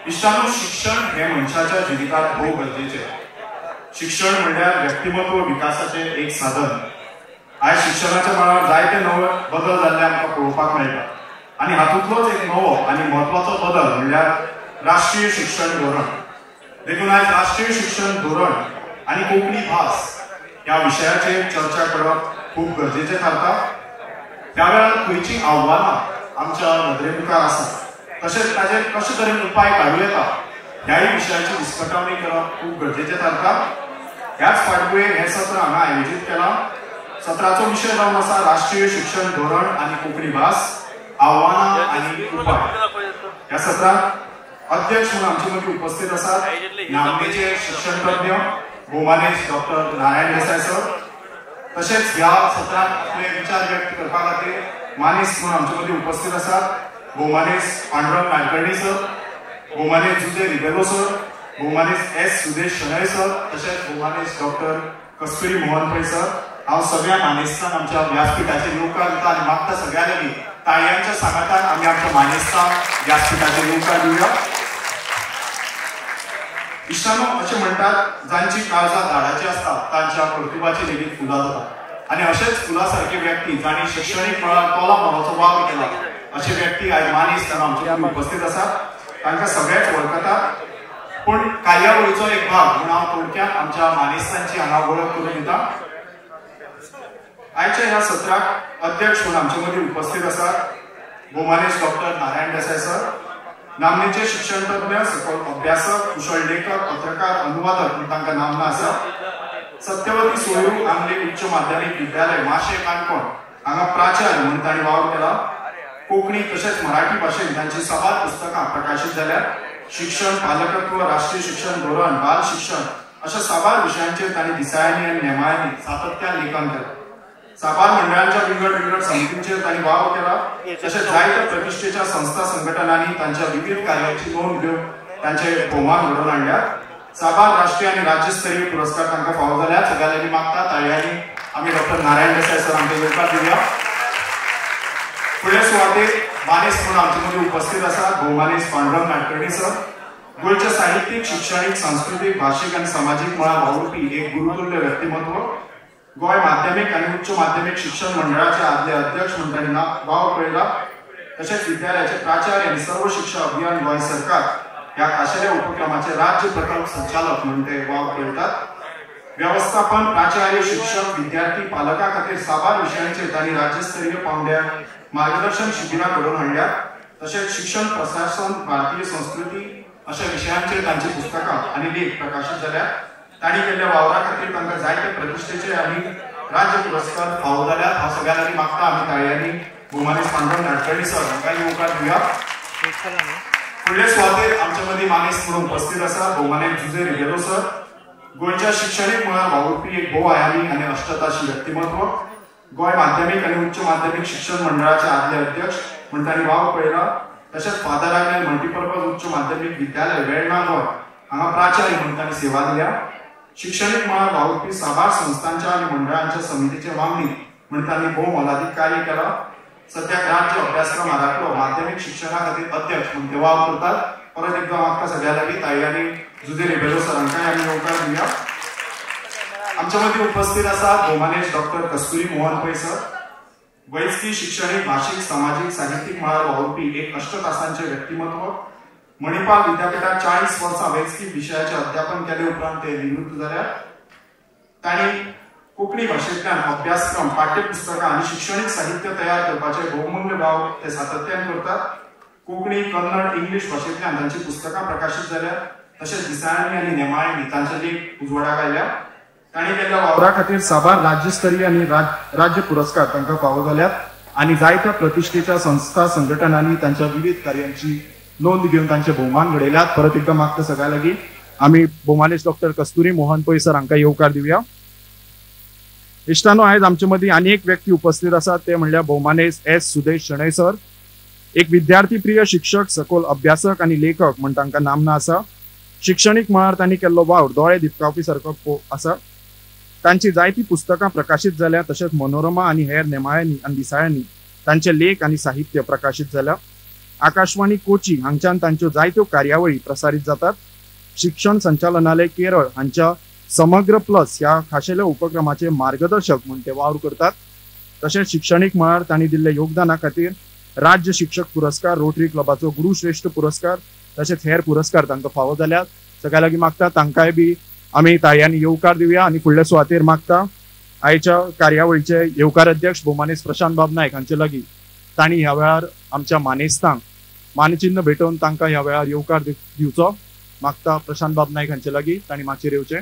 इश्टांनो, शिक्षण हे मनशाच्या जिवितांत भोव गरजेचें. शिक्षण म्हणल्यार व्यक्तिमत्व विकासाचें एक साधन. आयज शिक्षणाच्या मळार जायते नवे बदल जाल्ले आमकां पळोवपाक मेळटा आनी हातूंतलोच एक नवो आनी म्हत्वाचो बदल म्हणल्यार राष्ट्रीय शिक्षण धोरण. देखून आयज राष्ट्रीय शिक्षण धोरण आनी कोंकणी भास ह्या विशयाचेर चर्चा करप खूब गरजेचें थारता. त्या वेळार खंयचीं आव्हानां आमच्या नदरे मुखार आसा तशेंच ताचेर कशे तरेन उपाय काडूं येता ह्याय विशयाची विस्कटावणी करप खूब गरजेचें थारता. ह्याच फाटभुंयेर हें सत्र हांगा आयोजीत केलां. सत्राचो विशय जावन आसा राष्ट्रीय शिक्षण धोरण आनी कोंकणी भास, आव्हानां आनी उपाय. ह्या सत्रांत अध्यक्ष म्हणून आमचे मदीं उपस्थित आसात नामनेचे शिक्षणतज्ञ भोवमानेस्त डॉक्टर नारायण देसाय सर. तशेंच ह्या सत्रांत आपले विचार व्यक्त करपा खातीर मानेस्त म्हणून आमचे मदीं उपस्थित आसात भोवमानेस्त पांडुरंग नाडकर्णी सर, भोवमानेस्त जुझे रिबेलो सर, भोवमानेस्त एस सुदेश शणै सर, तशेंच भोवमानेस्त डॉक्टर कस्तुरी मोहन पै सर. हांव सगळ्या मानेस्तांक आमच्या व्यासपिठाचेर येवकार दिता आनी मागता सगळ्या लागीं ताळयांच्या सांगातान आमी आमच्या मानेस्तांक व्यासपिठाचेर येवकार दिवया. इश्टांनो, अशें म्हणटात जांची काळजां झाडाची आसता तांच्या कर्तुबाची लेगीत फुलां जाता आनी अशेंच फुलां सारकी व्यक्ती जांणी शिक्षणीक मळार तोला मोलाचो वावर केला अशी व्यक्ती आयज मानेस्त आमचे उपस्थित आसात. तांकां सगळेच वळखतात, पूण कार्यावळीचो एक भाग म्हणून हांव थोडक्यात आमच्या मानेस्तांची हांगा वळख करून दिता. आयच्या ह्या सत्राक अध्यक्ष म्हणून आमचे मदीं उपस्थित आसात भोवमानेस्त डॉक्टर नारायण देसाय सर. नामनेचे शिक्षणतज्ञ, सकल अभ्यासक, कुशळ लेखक, पत्रकार, अनुवादक म्हणून तांकां नामना आसा. सत्यवती सोयरू आंगले उच्च माध्यमीक विद्यालय माशे काणकोण हांगा प्राचार्य म्हणून तांणी वावर केला. कोंकणी तशेंच मराठी भाशेन तांची साबार पुस्तकां प्रकाशीत जाल्यात. शिक्षण, पालकत्व, राष्ट्रीय शिक्षण धोरण, बाल शिक्षण अशा साबार विशयांचेर तांणी दिसाळ्यांनी आनी नेमाळ्यांनी सातत्यान लेखन केलां. साबार मंडळांच्या विंगड विंगड समितींचेर तांणी वावर केला. तशेंच जायत्या प्रतिश्ठेच्या संस्था संघटनांनी तांच्या विविध कार्याची नोंद घेवन तांचे भोवमान घडोवन हाडल्यात. साबार राष्ट्रीय आनी राज्यस्तरीय पुरस्कार तांकां फावो जाल्यात. सगळ्यांनी मागता ताळयांनी आमी डॉक्टर नारायण देसाय सर आमचे येवकार दिवया. फुडल्या सुवातेर मानेस्त म्हणून आमचे मदीं उपस्थित आसात भोवमानेस्त पांडुरंग नाडकर्णी सर. गोंयच्या साहित्यीक, शिक्षणीक, सांस्कृतीक, भाशीक आनी समाजीक मळार वावुरपी एक गुरुतुल्य व्यक्तिमत्व. गोंय माध्यमीक आनी उच्च माध्यमीक शिक्षण मंडळाचे आदले अध्यक्ष म्हणून तांणी वावर पळयला. तशेंच विद्यालयाचे प्राचार्य आनी सर्व शिक्षा अभियान गोंय सरकार ह्या खाशेल्या उपक्रमाचे राज्य प्रकल्प संचालक म्हणून ते वावर पळयतात. व्यवस्थापन, प्राचार्य, शिक्षक, विद्यार्थी, पालकां खातीर साबार विशयांचेर तांणी राज्यस्तरीय पांवड्यार मार्गदर्शन शिबिरां घडोवन हाडल्यात. तशेंच शिक्षण, प्रशासन, भारतीय संस्कृती अशा विशयांचेर तांची पुस्तकां आनी लेख प्रकाशीत जाल्यात. तांणी केल्ल्या वावरा खातीर तांकां जायते प्रतिश्ठेचे आनी राज्य पुरस्कार फावो जाल्यात. हांव सगळ्या लागीं मागता आमी ताळयांनी भोवमानेस्त पांडुरंग नाडकर्णी सर हांकां येवकार दिवया. फुडले सुवातेर आमचे मदीं मानेस्त म्हणून उपस्थित आसा भोवमानेस्त जुझे रिबेलो सर. गोंयच्या शिक्षणीक मळार वावुरपी एक भोव आयामी आनी अश्टताशी व्यक्तिमत्व. गोंय माध्यमीक आनी उच्च माध्यमीक शिक्षण मंडळाचे आदले अध्यक्ष म्हूण तांणी वावर पळयला. तशेंच फादर आग्नेल मल्टीपर्पज उच्च माध्यमीक विद्यालय वेर्णा गोंय हांगा प्राचार्य म्हणून तांणी सेवा दिल्या. शिक्षणीक मळार वावुरपी साबार संस्थांच्या आनी मंडळांच्या समितीचे वांगडी म्हूण तांणी भोव मोलादीक कार्य केलां. सद्याक राज्य अभ्यासक्रम आराखडो माध्यमीक शिक्षणा खातीर अध्यक्ष म्हूण ते वावर करतात. परत एकदां मागता सगळ्या लागीं ताळयांनी जुझे रिबेलो सर हांकां आमी येवकार दिवया. आमच्या मदीं उपस्थित आसा भोवमानेस्त डॉक्टर कस्तुरी मोहन पै सर. वैजकी, शिक्षणीक, भाशीक, समाजीक, साहित्यीक मळार वावुरपी एक अश्टतासांचे व्यक्तिमत्व. मणिपाल विद्यापीठात 40 वर्सां वैजकी विशयाचें अध्यापन केले उपरांत ते निवृत्त जाल्यात. तांणी कोंकणी भाशेंतल्यान अभ्यासक्रम, पाठ्यपुस्तकां आनी शिक्षणीक साहित्य तयार करपाचे भोवमूल्य वावर ते सातत्यान करतात. कोंकणी, कन्नड, इंग्लीश भाशेंतल्यान तांची पुस्तकां प्रकाशीत जाल्यात. तशेंच दिसाळ्यांनी आनी नेमाळ्यांनी तांचे लेख उजवाडाक आयल्या. तांणी केल्ल्या वावरा खातीर साबार राज्यस्तरीय आनी राज्य पुरस्कार तांकां फावो जाल्यात आनी जायत्या प्रतिश्ठेच्या संस्था संघटनांनी तांच्या विविध कार्यांची नोंद घेवन तांचे भोवमान घडयल्यात. परत एकदां मागता सगळ्या लागीं आमी भोवमानेस्त डॉक्टर कस्तुरी मोहन पै सर हांकां येवकार दिवया. इश्टांनो, आयज आमचे मदीं आनी एक व्यक्ती उपस्थित आसात ते म्हणल्यार भोवमानेस्त एस सुदेश शणै सर. एक विद्यार्थी प्रिय शिक्षक, सखोल अभ्यासक आनी लेखक म्हण तांकां नामना आसा. शिक्षणीक मळार तांणी केल्लो वावर दोळे दिपकावपी सारको आसा. तांची जायती पुस्तकां प्रकाशीत जाल्या, तशेंच मनोरमा आनी हेर नेमाळ्यांनी आनी दिसाळ्यांनी तांचे लेख आनी साहित्य प्रकाशीत जाल्या. आकाशवाणी कोची हांगच्यान तांच्यो जायत्यो कार्यावळी प्रसारीत जातात. शिक्षण संचालनालय केरळ हांच्या समग्र प्लस ह्या खाशेल्या उपक्रमाचे मार्गदर्शक म्हूण ते वावर करतात. तशेंच शिक्षणीक मळार तांणी दिल्ल्या योगदाना खातीर राज्य शिक्षक पुरस्कार, रोटरी क्लबाचो गुरुश्रेष्ठ पुरस्कार तशेंच हेर पुरस्कार तांकां फावो जाल्यात. सगळ्या लागीं मागता तांकांय बी आमी ताळयांनी येवकार दिवया आनी फुडल्या सुवातेर मागता आयच्या कार्यावळीचे येवकार अध्यक्ष भोवमानेस्त प्रशांत बाब नायक हांचे लागीं तांणी ह्या वेळार आमच्या मानेस्तांक मानचिन्ह भेटोवन तांकां ह्या वेळार येवकार दिवचो. मागता प्रशांत बाब नायक हांचे लागीं तांणी माचयेर येवचें.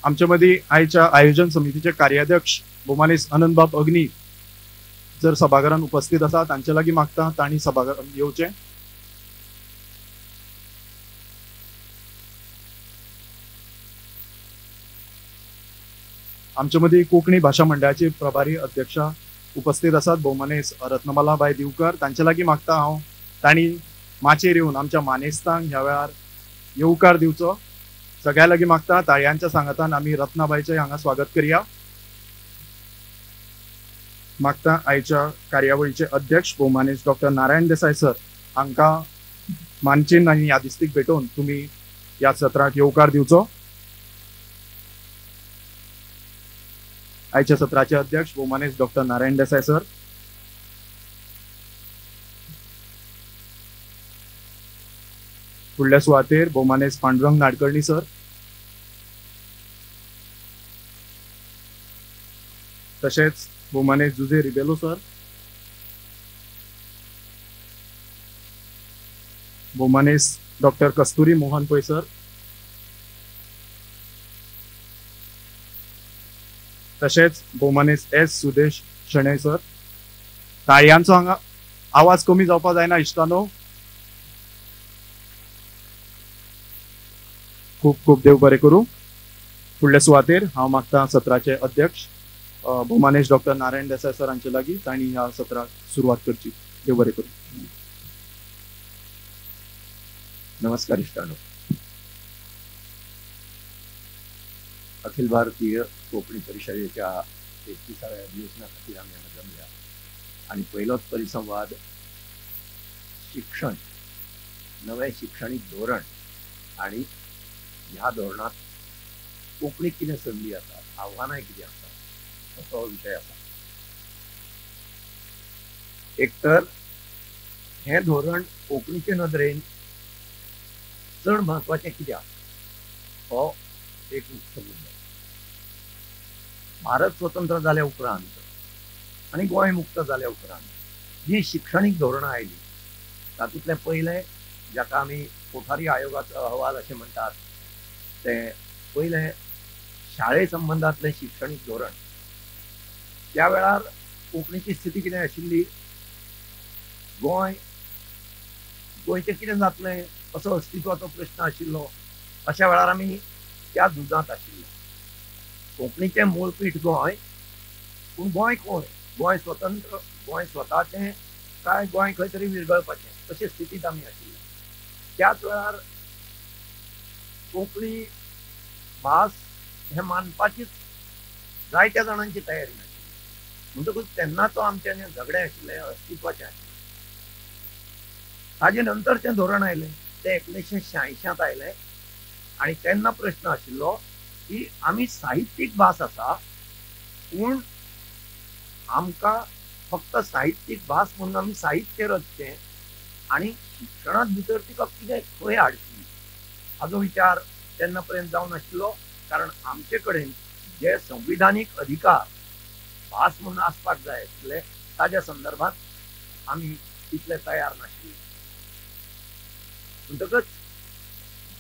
आमचे मदीं आयच्या आयोजन समितीचे कार्याध्यक्ष भोवमानेस्त अनंतबाब अग्नी जर सभाघरान उपस्थित आसा तांचे लागीं मागता तांणी सभाघरान येवचें. आमचे मदीं कोंकणी भाशा मंडळाचे प्रभारी अध्यक्षा उपस्थित आसात भोवमानेस्त रत्नमालाबाय दिवकर. तांचे लागीं मागता हांव तांणी माचयेर येवन आमच्या मानेस्तांक ह्या वेळार येवकार दिवचो. सगळ्या लागीं मागता ताळयांच्या सांगातान आमी रत्नाबायचें हांगा स्वागत करया. मागता आयच्या कार्यावळीचे अध्यक्ष भोवमानेस्त डॉक्टर नारायण देसाय सर हांकां मानचिन्न आनी यादिस्तीक भेटोवन तुमी ह्या सत्राक येवकार दिवचो. आयच्या सत्राचे अध्यक्ष भोवमानेस्त डॉक्टर नारायण देसाय सर. फुडल्या सुवातेर भोवमानेस्त पांडुरंग नाडकर्णी सर. तशेंच भोवमानेस्त जुझे रिबेलो सर, भोवमानेस्त डॉक्टर कस्तुरी मोहन पै सर, तशेंच भोवमानेस्त एस सुदेश शणै सर. ताळयांचो हांगा आवाज कमी जावपा जायना इश्टानो. खूब खूब देव बरें करूं. फुडल्या सुवातेर हांव मागता सत्राचे अध्यक्ष भोवमानेस्त डॉक्टर नारायण देसाय सर हांचे लागीं तांणी ह्या सत्राक सुरवात करची. देव बरें करूं. नमस्कार इश्टानो. अखिल भारतीय कोंकणी परिशदेच्या 33व्या अधिवेशना खातीर आमी हांगा जमल्या आनी पयलोच परिसंवाद शिक्षण, नवें शिक्षणीक धोरण आनी ह्या धोरणांत कोंकणीक कितें संदी आसा, आव्हानां कितें आसा असो विशय आसा. एक तर हें धोरण कोंकणीचे नदरेन चड म्हत्वाचें कित्याक हो एक मुख्य मुद्दो. भारत स्वतंत्र जाल्या उपरांत आनी गोंय मुक्त जाल्या उपरांत जी शिक्षणीक धोरणां आयलीं तातूंतलें पयलें जाका आमी कोठारी आयोगाचो अहवाल अशें म्हणटात तें पयलें शाळे संबंदांतलें शिक्षणीक धोरण. त्या वेळार कोंकणीची स्थिती कितें आशिल्ली, गोंय गोंयचें कितें जातलें असो अस्तित्वाचो प्रश्न आशिल्लो. अशा वेळार आमी त्या झुजांत आशिल्ले. कोंकणीचें मूळपीठ गोंय, पूण गोंय कोण, गोंय स्वतंत्र, गोंय स्वताचें काय गोंय खंय तरी विरगळपाचें अशे स्थितींत आमी आशिल्ले. त्याच वेळार कोंकणी भास हें मानपाचीच जायत्या जाणांची तयारी नाशिल्ली. म्हणटकूच तेन्नाचो आमचें जें झगडें आशिल्लें अस्तित्वाचें आशिल्लें. ताजे नंतरचें धोरण आयलें तें 1986 आयलें आनी तेन्ना प्रश्न आशिल्लो की आमी साहित्यीक भास आसा पूण आमकां फक्त साहित्यीक भास म्हणून आमी साहित्य रचचें आनी शिक्षणांत भितर तिका कितें खंय हाडची हाजो विचार तेन्ना पर्यंत जावन आशिल्लो. कारण आमचे कडेन जे संविधानीक अधिकार भास म्हणून आसपाक जाय आशिल्ले ताज्या संदर्भात आमी तितले तयार नाशिल्ले. म्हणटकच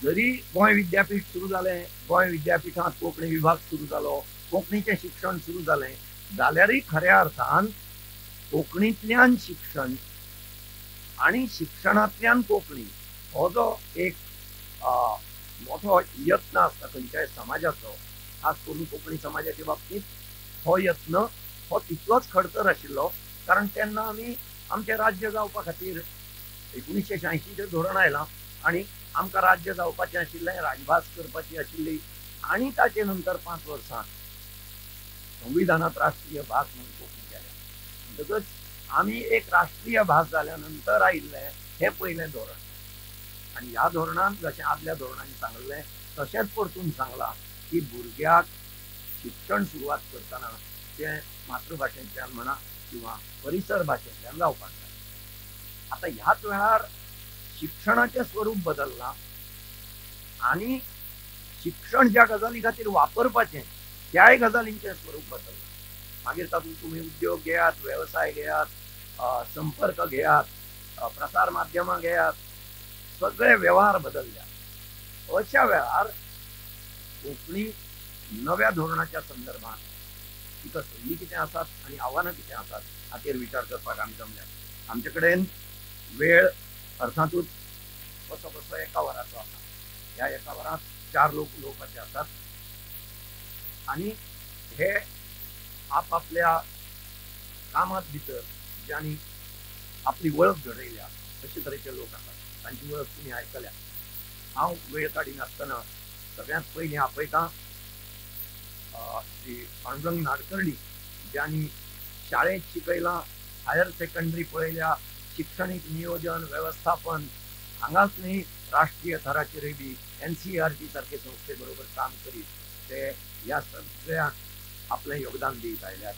जरी गोंय विद्यापीठ सुरू जालें, गोंय विद्यापीठांत कोंकणी विभाग सुरू जालो, कोंकणीचें शिक्षण सुरू जालें जाल्यारय खऱ्या अर्थान कोंकणींतल्यान शिक्षण आनी शिक्षणांतल्यान कोंकणी हो जो एक मोठो यत्न आसता खंयच्याय समाजाचो, खास करून कोंकणी समाजाच्या बाबतींत हो यत्न हो तितलोच खडतर आशिल्लो. कारण तेन्ना आमी आमचें राज्य जावपा खातीर 1986चें धोरण आयलां आनी आमकां राज्य जावपाचें आशिल्लें, राजभास करपाची आशिल्ली आनी ताचे नंतर 5 वर्सां संविधानात राष्ट्रीय भास म्हणून कोंकणी केल्या. म्हणटकच आमी एक राष्ट्रीय भास जाल्या नंतर आयिल्लें हें पयलें धोरण. आनी ह्या धोरणान जशें आदल्या धोरणांनी सांगलें तशेंच परतून सांगलां की भुरग्याक शिक्षण सुरवात करतना तें मातृभाशेंतल्यान म्हणा किंवा परिसर भाशेंतल्यान जावपाक जाय. आतां ह्याच वेळार शिक्षणाचें स्वरूप बदल्लां आनी शिक्षण ज्या गजाली खातीर वापरपाचें त्याय गजालींचें स्वरूप बदल्लां. मागीर तातूंत तुमी उद्योग घेयात, वेवसाय घेयात, संपर्क घेयात, प्रसार माध्यमां घेयात, सगळे वेव्हार बदलल्या. अशा वेळार कोंकणी नव्या धोरणाच्या संदर्भात तिका संदी कितें आसात आनी आव्हानां कितें आसात हाचेर विचार करपाक आमी जमल्यात. आमचे कडेन वेळ अर्थातूच कसो कसो एका वराचो आसा. ह्या एका वरांत 4 लोक उलोवपाचे आसात आनी हे आपापल्या कामात भितर ज्यांनी आपली वळख घडयल्या अशे तरेचे लोक आसात, तांची वळख तुमी आयकल्या. हांव वेळ काडिनासतना सगळ्यांत पयलीं आपयतां श्री पांडुरंग नाडकर्णी, ज्यांनी शाळेंत शिकयलां, हायर सेकंडरी पळयल्या, शिक्षणीक नियोजन वेवस्थापन हांगाच न्ही राष्ट्रीय थराचेरूय बी NCERT सारके संस्थे बरोबर काम करीत ते ह्या सगळ्यांक आपलें योगदान दीत आयल्यात.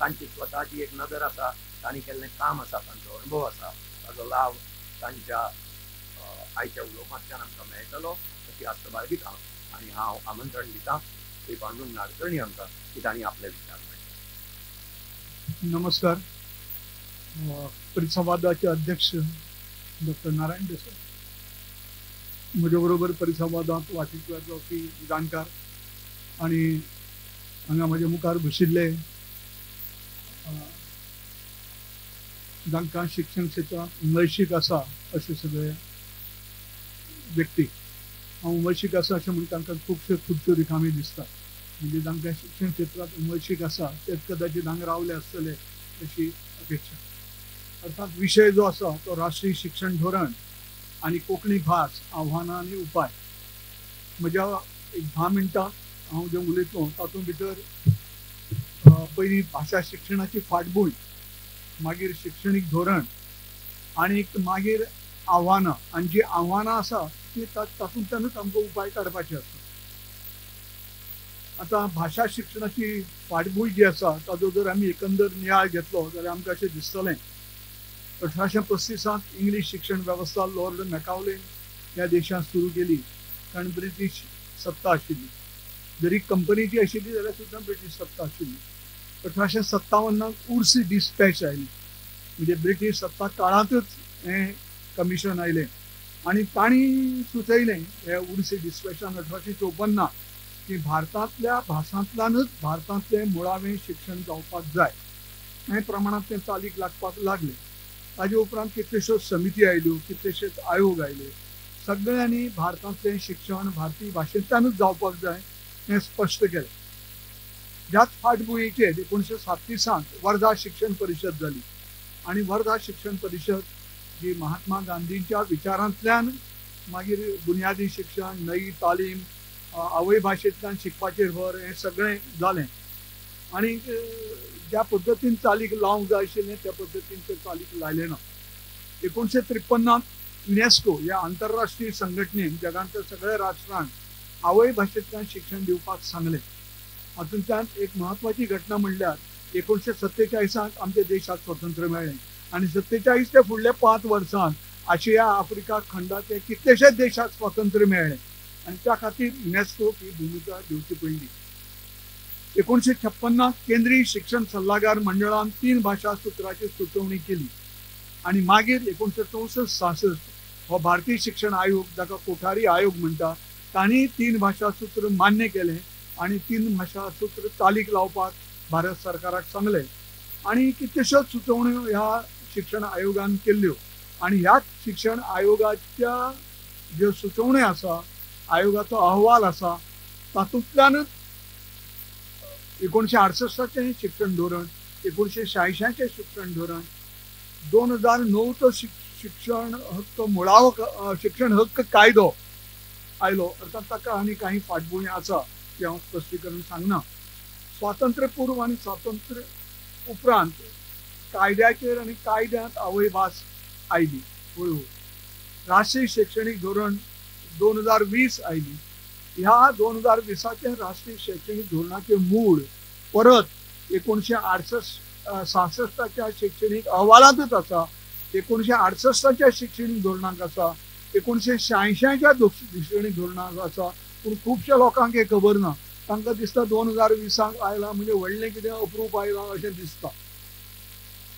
तांची स्वताची एक नदर आसा, तांणी केल्लें काम आसा, तांचो अणभव आसा, ताचो लाभ तांच्या आयच्या उलोवपांतल्यान आमकां मेळटलो अशी आस्त बाळगिता. आनी हांव आमंत्रण दितां श्री पांडुरंग नाडकर्णी हांकां की तांणी आपले विचार मांडले. नमस्कार. परिसंवादाचे अध्यक्ष डॉक्टर नारायण देसाय, म्हजे बरोबर परिसंवादांत वांटेकार जावपी जाणकार आनी हांगा म्हजे मुखार बशिल्ले जांकां शिक्षण क्षेत्रांत उमळशीक आसा अशे सगळे व्यक्ती. हांव उमळशीक आसा अशें म्हण तांकां खुबश्यो खुर्च्यो रिकामी दिसता, म्हणजे जांकां शिक्षण क्षेत्रांत उमळशीक आसा ते कदाचित हांगा रावले आसतले अशी अपेक्षा. अर्थात विशय जो आसा तो राष्ट्रीय शिक्षण धोरण आनी कोंकणी भास आव्हानां आनी उपाय. म्हज्या एक 10 मिनटां हांव जें उलयतलो तातूंत भितर पयलीं भाशा शिक्षणाची फाटभूंय, मागीर शिक्षणीक धोरण आनी मागीर आव्हानां, आनी जी आव्हानां आसा ती तातूंतल्यानूच आमकां उपाय काडपाचे आसा. आतां भाशा शिक्षणाची फाटभूंय जी आसा ताचो जर आमी एकंदर नियाळ घेतलो जाल्यार आमकां अशें दिसतलें, 1835 इंग्लीश शिक्षण वेवस्था लॉर्ड मॅकावलेन ह्या देशांत सुरू केली, कारण ब्रिटीश सत्ता आशिल्ली. जरी कंपनीची आशिल्ली जाल्यार सुद्दां ब्रिटीश सत्ता आशिल्ली. 1857 उर्सी डिस्पॅच आयली, म्हणजे ब्रिटीश सत्ता काळांतच हें कमिशन आयलें आनी तांणी सुचयलें हे उर्सी डिस्पॅचान 1854 की भारतांतल्या भासांतल्यानच भारतांतलें मुळावें शिक्षण जावपाक जाय. हे प्रमाणांत तें चालीक लागपाक लागलें. ताजे उपरांत कितल्योश्योच समिती आयल्यो, कितलेशेच आयोग आयले, सगळ्यांनी भारतांतलें शिक्षण भारतीय भाशेंतल्यानूच जावपाक जाय हें स्पश्ट केलें. ह्याच फाटभुंयेचेर 1937 वर्धा शिक्षण परिशद जाली आनी वर्धा शिक्षण परिशद जी महात्मा गांधींच्या विचारांतल्यान मागीर बुनियादी शिक्षण, नवी तालीम, आवय भाशेंतल्यान शिकपाचेर भर हें सगळें जालें आनी ज्या पद्दतीन चालीक लावंक जाय आशिल्लें त्या पद्दतीन तें चालीक लायलें ना. 1953 युनेस्को ह्या आंतरराष्ट्रीय संघटनेन जगांतल्या सगळ्या राष्ट्रांक आवय भाशेंतल्यान शिक्षण दिवपाक सांगलें. हातूंतल्यान एक म्हत्वाची घटना म्हणल्यार 1947 आमच्या देशाक स्वातंत्र्य मेळ्ळें आनी 47 ते फुडल्या 5 वर्सांत आशिया आफ्रिका खंडाचे कितलेशेच देशाक स्वातंत्र्य मेळ्ळें आनी त्या खातीर युनेस्कोक ही भुमिका घेवची पडली. 1956 केंद्रीय शिक्षण सल्लागार मंडळान 3 भाशा सुत्राची सुचोवणी केली आनी मागीर 1964-66 हो भारतीय शिक्षण आयोग, जाका कोठारी आयोग म्हणटा, तांणी 3 भाशा सूत्र मान्य केलें आनी 3 भाशा सूत्र चालीक लावपाक भारत सरकाराक सांगलें आनी कितल्योश्योच सुचोवण्यो ह्या शिक्षण आयोगान केल्ल्यो आनी ह्याच शिक्षण आयोगाच्या ज्यो सुचोवण्यो आसा, आयोगाचो अहवाल आसा, तातूंतल्यानच 1968 शिक्षण धोरण, 1986 शिक्षण धोरण, 2009 शिक्षण हक्क मुळावो शिक्षण हक्क कायदो आयलो. अर्थात ताका आनी काही फाटभूंय आसा ती हांव स्पश्टीकरण सांगना. स्वातंत्र्यपूर्व आनी स्वातंत्र्य उपरांत कायद्याचेर आनी कायद्यांत आवयभास आयली हळू. राष्ट्रीय शैक्षणीक धोरण 2020 आयली. ह्या 2020 राष्ट्रीय शैक्षणीक धोरणाचे मूळ परत 1968 शैक्षणीक अहवालांतच आसा, 1968 शिक्षणीक धोरणाक आसा, 1986 शिक्षणीक धोरणाक आसा. पूण खुबश्या लोकांक हें खबर ना. तांकां दिसता 2020 आयला म्हणजे व्हडलें कितें अप्रूप आयलां अशें दिसता.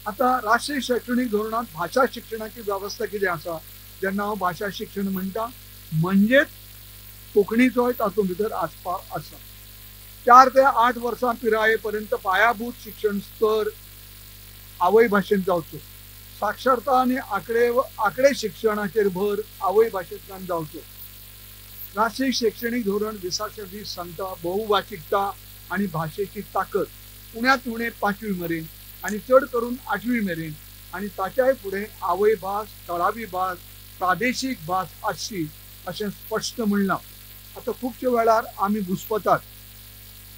आतां राष्ट्रीय शैक्षणीक धोरणांत भाशा शिक्षणाची वेवस्था कितें आसा, जेन्ना हांव भाशा शिक्षण म्हणटा म्हणजेच कोंकणीचोय तातूंत भितर आसपाव आसा. 4 ते 8 वर्सां पिराये पर्यंत पायाभूत शिक्षण स्तर आवय भाशेंत जावचो. साक्षरता आनी आंकडे शिक्षणाचेर भर आवय भाशेंतल्यान जावचो. राष्ट्रीय शैक्षणीक धोरण 2020 सांगता बहुभाशीकता आनी भाशेची ताकद उण्यांत उणें 5वी मेरेन आनी चड करून 8वी मेरेन आनी ताच्याय फुडें आवयभास, थळावी भास, प्रादेशीक भास आसची अशें स्पश्ट म्हणलां. आतां खुबशे वेळार आमी घुस्पतात.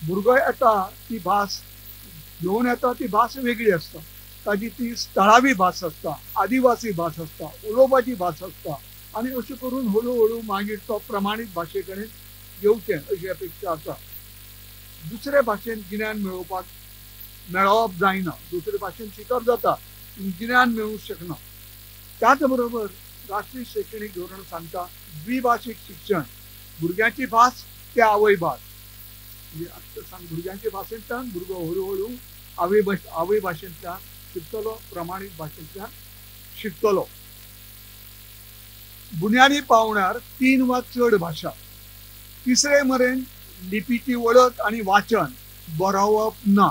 भुरगो येता ती भास घेवन येता, ती भास वेगळी आसता, ताजी ती थळावी भास आसता, आदिवासी भास आसता, उलोवपाची भास आसता आनी अशें करून हळू हळू मागीर तो प्रमाणीत भाशे कडेन येवचें अशी अपेक्षा आसा. दुसरे भाशेन गिन्यान मेळोवप जायना, दुसरे भाशेन शिकप जाता गिन्यान मेळूंक शकना. त्याच बरोबर राष्ट्रीय शैक्षणीक धोरण सांगता द्विभाशीक शिक्षण, भुरग्यांची भास ते आवय भास, म्हणजे आतां सांग भुरग्यांचे भाशेंतल्यान भुरगो हळू हळू आवय भाशेंतल्यान शिकतलो, प्रमाणीत भाशेंतल्यान शिकतलो. बुन्यादी पावंड्यार 3 वा चड भाशा, तिसरे मेरेन लिपीची वळख आनी वाचन, बरोवप ना,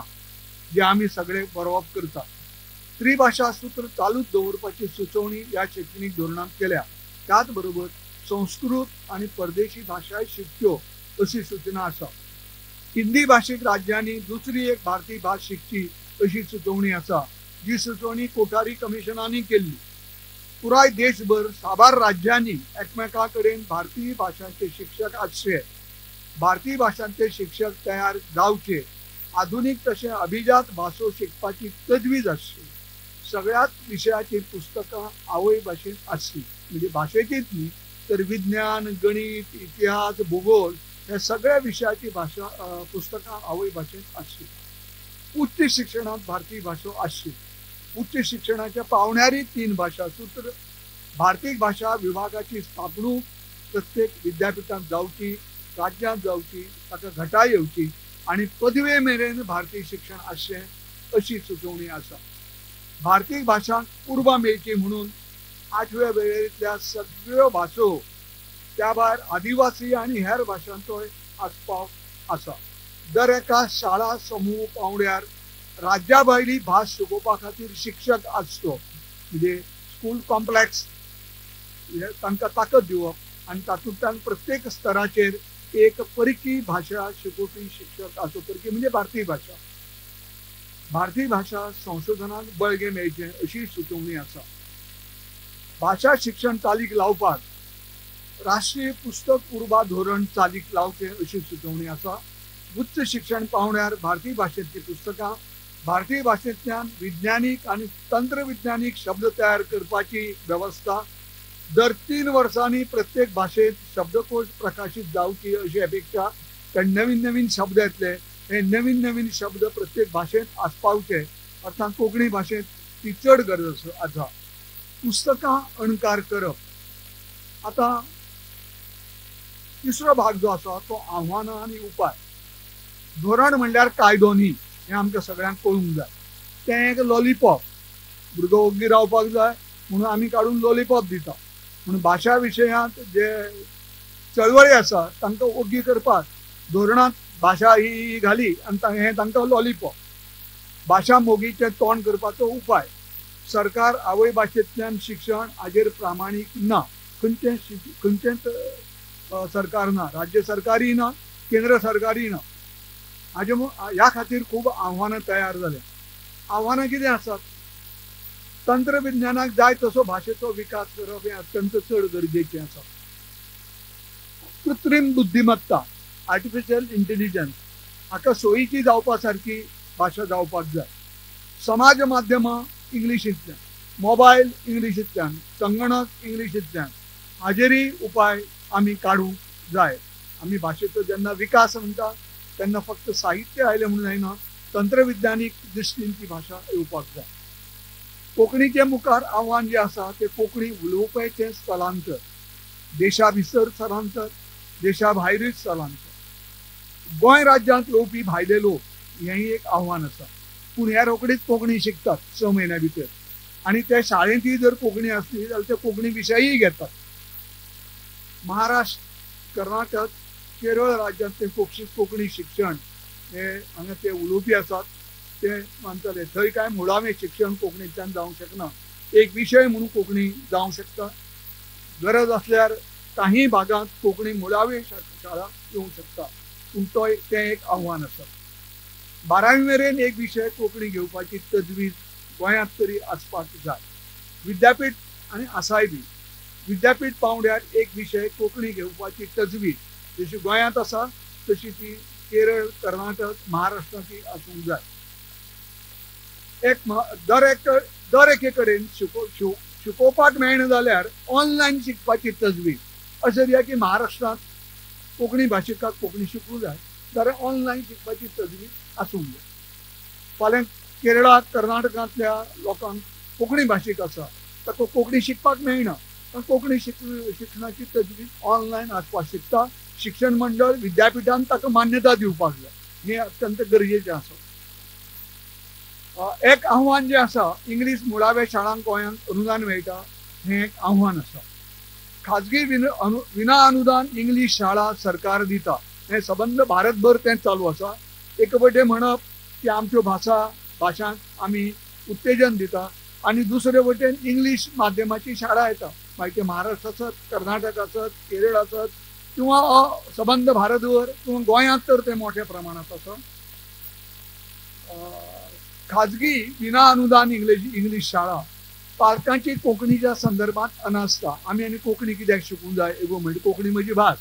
जे आमी सगळे बरोवप करतात. त्रिभाषा सूत्र चालूच दवरपाची सुचोवणी ह्या शैक्षणीक धोरणांत केल्या. त्याच बरोबर संस्कृत आनी परदेशी भाशाय शिकच्यो अशी सूचना आसा. हिंदी भाशीक राज्यांनी दुसरी एक भारतीय भास शिकची अशी सुचोवणी आसा, जी सुचोवणी कोठारी कमिशनांनी केल्ली. पुराय देशभर साबार राज्यांनी एकमेकां कडेन भारतीय भाशांचे शिक्षक आसचे, भारतीय भाशांचे शिक्षक तयार जावचे, आधुनीक तशें अभिजात भासो शिकपाची तजवीज आसची, सगळ्याच विशयाची पुस्तकां आवय भाशेंत आसची, म्हणजे भाशेचीच न्ही तर विज्ञान, गणीत, इतिहास, भूगोल ह्या सगळ्या विशयाची भाशा पुस्तकां आवय भाशेंत आसची. उच्च शिक्षणांत भारतीय भाशो आसची. उच्च शिक्षणाच्या पावंड्यारय 3 भाशा सूत्र, भारतीय भाशा विभागाची स्थापणूक प्रत्येक विद्यापिठांत जावची, राज्यांत जावची, ताका घटाय येवची आनी पदवे मेरेन भारतीय शिक्षण आसचें अशी सुचोवणी आसा. भारतीय भाशांक उर्बा मेळची म्हणून 8व्या वेळेंतल्या सगळ्यो भासो, त्या भायर आदिवासी आनी हेर भाशांचोय आस्पाव आसा. दर एका शाळा समूह पावंड्यार राज्या भायली भास शिकोवपा खातीर शिक्षक आसचो, म्हणजे स्कूल कॉम्प्लेक्स तांकां ताकद दिवप आनी तातूंतल्यान प्रत्येक स्तराचेर एक परकी भाशा शिकोवपी शिक्षक आसचो. परकी म्हणजे भारतीय भाशा. भारतीय भाशा संशोधनाक बळगें मेळचें अशी सुचोवणी आसा. भाशा शिक्षण चालीक लावपाक राष्ट्रीय पुस्तक उर्बा धोरण चालीक लावचें अशी सुचोवणी आसा. उच्च शिक्षण पावंड्यार भारतीय भाशेंतलीं पुस्तकां, भारतीय भाशेंतल्यान विज्ञानीक आनी तंत्रविज्ञानीक शब्द तयार करपाची वेवस्था, दर 3 वर्सांनी प्रत्येक भाशेंत शब्दकोश प्रकाशीत जावची अशी अपेक्षा. कारण नवीन नवीन शब्द येतले, हे नवीन नवीन शब्द प्रत्येक भाशेंत आस्पावचे, अर्थात कोंकणी भाशेंत ती चड गरज आसा. पुस्तकां अणकार करप. आतां तिसरो भाग जो आसा तो आव्हानां आनी उपाय. धोरण म्हणल्यार कायदो न्ही हें आमकां सगळ्यांक कळूंक जाय. तें एक लॉलीपॉप, भुरगो ओग्गी रावपाक जाय म्हणून आमी काडून लॉलीपॉप दिता. म्हणून भाशा विशयांत जे चळवळी आसा तांकां ओग्गी करपाक धोरणांत भाशा ही घाली आनी हें तांकां लॉलीपॉप. भाशा मोगीचें तोंड करपाचो उपाय. सरकार आवय भाशेंतल्यान शिक्षण हाजेर प्रामाणीक ना, खंयचेंच सरकार ना, राज्य सरकारय ना, केंद्र सरकारय ना. हाजे ह्या खातीर खूब आव्हानां तयार जाल्या. आव्हानां कितें आसात? तंत्रविज्ञानाक जाय तसो भाशेचो विकास करप हें अत्यंत चड गरजेचें आसा. कृत्रीम बुद्धिमत्ता, आर्टिफिशियल इंटेलिजन्स हाका सोयीची जावपा सारकी भाशा जावपाक जाय. समाज माध्यमां इंग्लिशींतल्यान, मोबायल इंग्लिशींतल्यान, संगणक इंग्लिशींतल्यान, हाजेरय उपाय आमी काडूंक जाय. आमी भाशेचो जेन्ना विकास म्हणटा तेन्ना फक्त साहित्य आयलें म्हणून जायना, तंत्रविज्ञानीक दृश्टीन ती भाशा येवपाक जाय. कोंकणीचे मुखार आव्हान जें आसा तें कोंकणी उलोवपाचें स्थलांतर, देशा भितर स्थलांतर, देशा भायरूय स्थलांतर. गोंय राज्यांत येवपी भायले लोक हेंय एक आव्हान आसा. पूण हे रोखडीच कोंकणी शिकतात 6 म्हयन्या भितर, आनी ते शाळेंतूय जर कोंकणी आसली जाल्यार ते कोंकणी विशयूय घेतात. महाराष्ट्र, कर्नाटक, केरळ राज्यांतलें कोंकणी शिक्षण हे हांगा ते उलोवपी आसात ते मानताले. थंय कांय मुळावें शिक्षण कोंकणींतल्यान जावंक शकना, एक विशय म्हणून कोंकणी जावंक शकता. गरज आसल्यार काही भागांत कोंकणी मुळावी शाळा येवंक शकता, पूण तो तें एक आव्हान आसा. 12वी मेरेन एक विशय कोंकणी घेवपाची तजवीज गोंयांत तरी आसपाक जाय. विद्यापीठ आनी आसाय बी विद्यापीठ पावंड्यार एक विशय कोंकणी घेवपाची तजवीज जशी गोंयांत आसा तशी ती केरळ, कर्नाटक, महाराष्ट्रांतूय आसूंक जाय. एक दर एके कडेन शिकोवपाक मेळना जाल्यार ऑनलायन शिकपाची तजवीज अशें दिया की महाराष्ट्रांत कोंकणी भाशिकाक कोंकणी शिकूंक जाय जाल्यार ऑनलायन शिकपाची तजवीज आसूंक जाय. फाल्यां केरळांत, कर्नाटकांतल्या लोकांक कोंकणी भाशीक आसा ताका कोंकणी शिकपाक मेळना, पण कोंकणी शिक्षणाची तजवीज ऑनलायन आसपाक शकता. शिक्षण मंडळ, विद्यापिठान ताका मान्यता दिवपाक जाय, हें अत्यंत गरजेचें आसा. एक आव्हान जें आसा, इंग्लीश मुळाव्या शाळांक गोंयांत अनुदान मेळटा हें एक आव्हान आसा. खाजगी विना अनुदान इंग्लीश शाळा सरकार दिता, हें सबंद भारतभर तें चालू आसा. एक वटेन म्हणप की आमच्यो भाशांक आमी उत्तेजन दिता आनी दुसरे वटेन इंग्लीश माध्यमाची शाळा येता, मागीर ते महाराष्ट्र आसत, कर्नाटक आसत, केरळ आसत किंवा सबंद भारतभर किंवा गोंयांत तर ते मोठ्या प्रमाणांत आसा. खाजगी विना अनुदान इंग्लीश शाळा पालकांची कोंकणीच्या संदर्भात अनास्था. आमी आनी कोंकणी कित्याक शिकूंक जाय एगो म्हणजे कोंकणी म्हजी भास,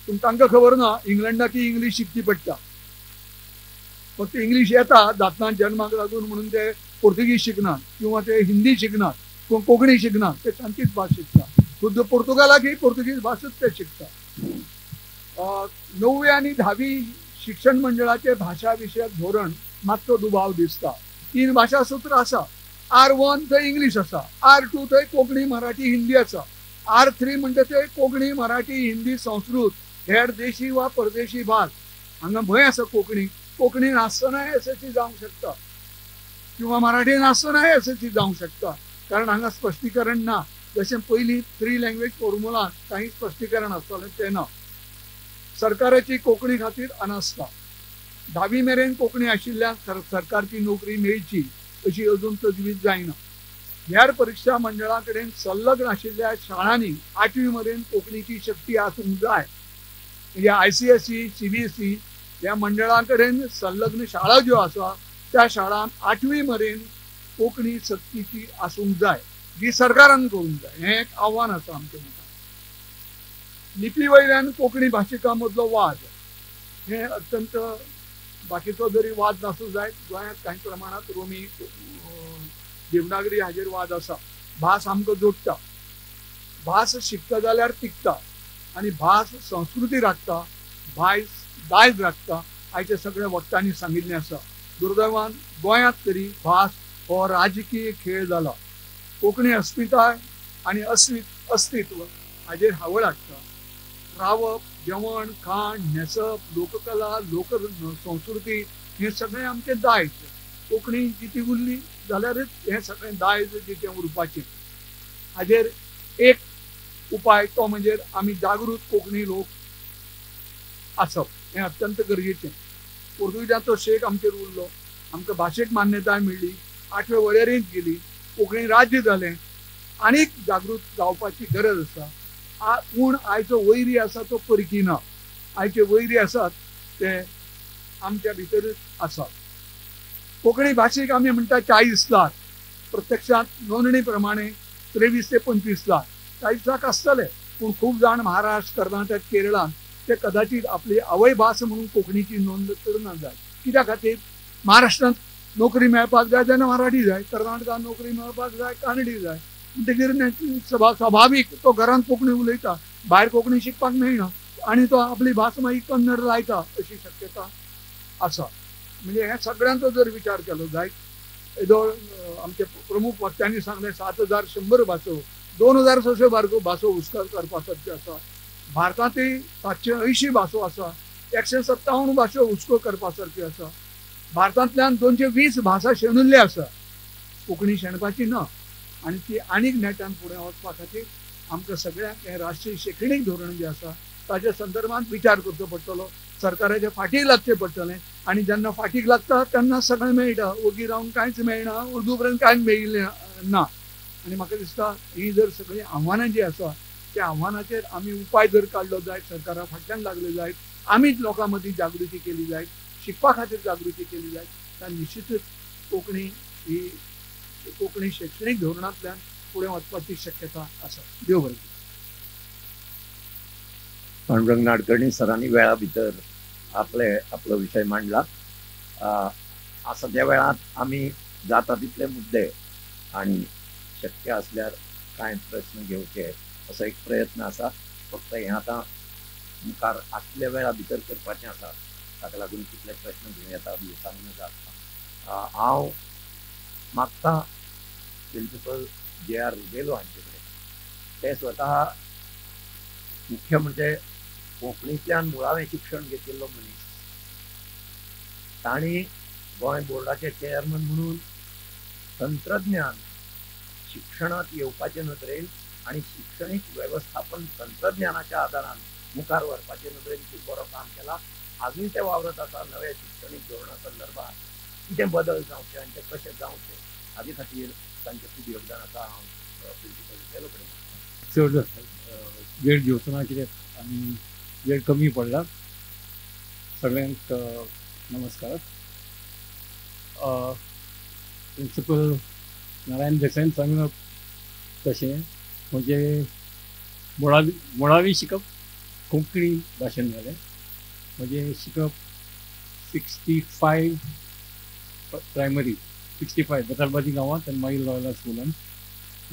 पूण तांकां खबर ना इंग्लंडाक इंग्लीश शिकची पडटा. फक्त इंग्लीश येता जातना जन्माक लागून म्हणून ते पोर्तुगीज शिकनात किंवा ते हिंदी शिकनात किंवा कोंकणी शिकनात, ते तांचीच भास शिकता. खुद्द पोर्तुगालाकय पोर्तुगीज भासूच ते शिकता. 9वी आनी 10वी शिक्षण मंडळाचे भाशा विशयक धोरण मातसो दुबाव दिसता. 3 भाशा सूत्र आसा, R1 थंय इंग्लीश आसा, R2 थंय कोंकणी, मराठी, हिंदी आसा, R3 म्हणटा ते कोंकणी, मराठी, हिंदी, संस्कृत हेर देशी वा परदेशी भास. हांगा भंय आसा कोंकणी, कोंकणी नासतनाय SSC जावंक शकता किंवा मराठी नासतनाय SSC जावंक शकता, कारण हांगा स्पश्टीकरण ना. जशें पयलीं 3 लँग्वेज फॉर्मुलांत काही स्पश्टीकरण आसतालें तें ना. सरकाराची कोंकणी खातीर अनास्था. 10वी मेरेन कोंकणी आशिल्ल्यान सरकारची नोकरी मेळची अशी अजून तजवीज जायना. हेर परिक्षा मंडळा कडेन संलग्न आशिल्ल्या शाळांनी 8वी मेरेन कोंकणीची शक्ती आसूंक जाय. म्हणजे ICSE, CBSE ह्या मंडळा कडेन संलग्न शाळा ज्यो आसा त्या शाळांत 8वी मेरेन कोंकणी सक्तीची आसूंक जाय, जी सरकारान करूंक जाय. हें एक आव्हान आसा आमच्या मुखार. लिपी वयल्यान कोंकणी भाशिकां मदलो वाद हें अत्यंत बाकीचो जरी वाद नासूं जाय, गोंयांत कांय प्रमाणांत रोमी, देवनागरी हाजेर वाद आसा. भास आमकां जोडटा, भास शिकता जाल्यार तिगता आनी भास संस्कृती राखता, भास दायज राखता. आयच्या सगळ्या वक्तांनी सांगिल्लें आसा. दुर्दैवान गोंयांत तरी भास हो राजकीय खेळ जाला. कोंकणी अस्मिताय आनी अस्तित्व हाजेर हावळ हाडटा. रावप, जेवण खाण, न्हेसप, लोककला, लोक संस्कृती हें सगळें आमचें दायज. कोंकणी जिती उरली जाल्यारच हें सगळें दायज जितें उरपाचें. हाजेर एक उपाय तो म्हणजे आमी जागृत कोंकणी लोक आसप हें अत्यंत गरजेचें. पोर्तुगीजांचो शेक आमचेर उरलो, आमकां भाशेक मान्यताय मेळ्ळी, 8वे वळेरेंत गेली, कोंकणी राज्य जालें. आनीक जागृत जावपाची गरज आसा. पूण आयचो वैरी आसा तो परकी ना, आयचे वैरी आसात ते आमच्या भितरूच आसात. कोंकणी भाशेक आमी म्हणटा 40 लाख, प्रत्यक्षांत नोंदणी प्रमाणे 23 ते 25 लाख, 40 लाख आसतले, पूण खूब जाण महाराष्ट्र, कर्नाटक, केरळांत ते कदाचित आपली आवयभास म्हणून कोंकणीची नोंद करना जाय. कित्या खातीर महाराष्ट्रांत नोकरी मेळपाक जाय तेन्ना मराठी जाय, कर्नाटकांत नोकरी मेळपाक जाय कानडी जाय, म्हणटकीर स्वाभावीक तो घरांत कोंकणी उलयता, भायर कोंकणी शिकपाक मेळना आनी तो आपली भास मागीर कन्नड लायता अशी शक्यता आसा. म्हणजे हे सगळ्यांचो जर विचार केलो जायत, येदोळ आमचे प्रमुख वक्त्यांनी सांगलें 7100 भासो, 2600 भासो हुस्कार करपा सारक्यो आसा. भारतांतय 780 भासो आसा, 157 भासो हुस्को करपा सारक्यो आसा. भारतांतल्यान 220 भाशा शेणिल्ल्यो आसा, कोंकणी शेणपाची ना आनी ती आनीक नेटान फुडें वचपा खातीर आमकां सगळ्यांक हें राष्ट्रीय शिक्षणीक धोरण जें आसा ताच्या संदर्भात विचार करचो पडटलो, सरकाराच्या फाटीक लागचें पडटलें. आनी जेन्ना फाटीक लागता तेन्ना सगळें मेळटा, ओगी रावन कांयच मेळना, उर्दू पर्यंत कांयच मेळिल्लें ना. आनी म्हाका दिसता ही जर सगळीं आव्हानां जीं आसा त्या आव्हानाचेर आमी उपाय जर काडलो जायत, सरकारा फाटल्यान लागले जायत, आमीच लोकां मदीं जागृती केली जायत, शिकपा खातीर जागृती केली जायत, तर निश्चितच कोंकणी ही कोंकणी शैक्षणीक धोरणांतल्यान फुडें वचपाची शक्यता आसा. देव बरें. पांडुरंग नाडकर्णी सरांनी वेळा भितर आपलो विशय मांडला. सद्या वेळांत आमी जाता तितले मुद्दे आनी शक्य आसल्यार कांय प्रश्न घेवचे असो एक प्रयत्न आसा. फक्त हें आतां मुखार आसल्या वेळा भितर करपाचें आसा, ताका लागून कितले प्रश्न घेवं येता सांगूं जाता. हांव मागता प्रिंसिपल जे आर रिबेलो हांचे कडेन, ते स्वता मुख्य म्हणजे कोंकणींतल्यान मुळावें शिक्षण घेतिल्लो मनीस, तांणी गोंय बोर्डाचे चेअरमन म्हणून तंत्रज्ञान शिक्षणांत येवपाचे नदरेन आनी शिक्षणीक वेवस्थापन तंत्रज्ञानाच्या आदारान मुखार व्हरपाचे नदरेन खूब बरो काम केला. आजूय ते वावरत आसा नव्या शिक्षणीक धोरणा संदर्भात कितें बदल जावचे आनी ते कशे जावचे हाजे खातीर तांचें खूब योगदान आसा. हांव प्रिंसिपल रिबेलो कडेन चड वेळ घेवचो ना कित्याक आनी वेळ कमी पडला. सगळ्यांक नमस्कार. प्रिंसिपल नारायण देसाईन सांगलां तशें म्हणजे मुळावी शिकप कोंकणी भाशेन जालें. म्हणजे शिकप 65 प्रायमरी 65 बेतालबाजी गांवांत आनी मागीर लॉयला स्कुलान.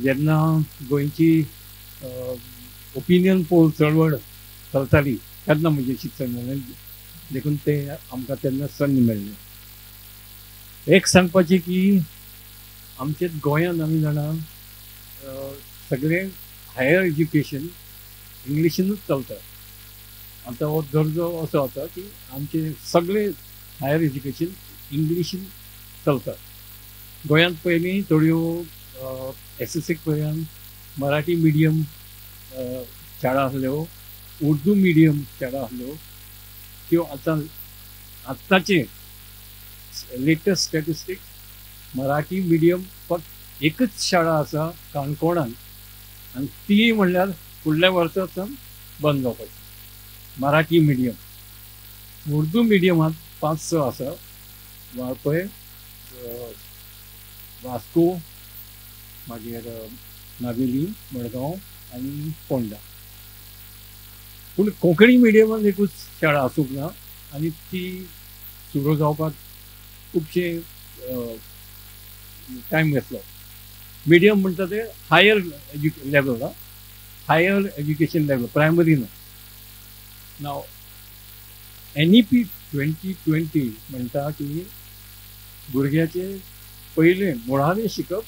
जेन्ना गोंयची ओपिनियन पोल चळवळ चलताली तेन्ना म्हजें शिक्षण जालें, देखून तें आमकां तेन्ना संद मेळ्ळी. एक सांगपाचें की आमच्या गोंयांत आमी जाणा सगळें हायर एज्युकेशन इंग्लिशीनूच चलता. आतां हो दर्जो असो आसा की आमचें सगळें हायर एज्युकेशन इंग्लिशीन चलता. गोंयांत पयलीं थोड्यो एस एस सीक पर्यंत मराठी मिडियम शाळा आसल्यो, उर्दू मिडियम शाळा आसल्यो, त्यो आतां आत्ताचे लेटस्ट स्टॅटिस्टिक्स मराठी मिडियम फक्त एकच शाळा आसा काणकोणान आनी ती म्हणल्यार फुडल्या वर्सा सावन बंद जावपाची मराठी मिडियम. उर्दू मिडियमांत 5-6 आसा, वाळपय, वास्को, मागीर नावेली, मडगांव आनी फोंडा. पूण कोंकणी मिडियमान एकूच शाळा आसूंक ना आनी ती सुरू जावपाक खुबशे टायम घेतलो. मिडियम म्हणटा ते higher level, higher education level, primary न्हू. नाव NEP 2020 म्हणटा की भुरग्याचें पयलें मुळावें शिकप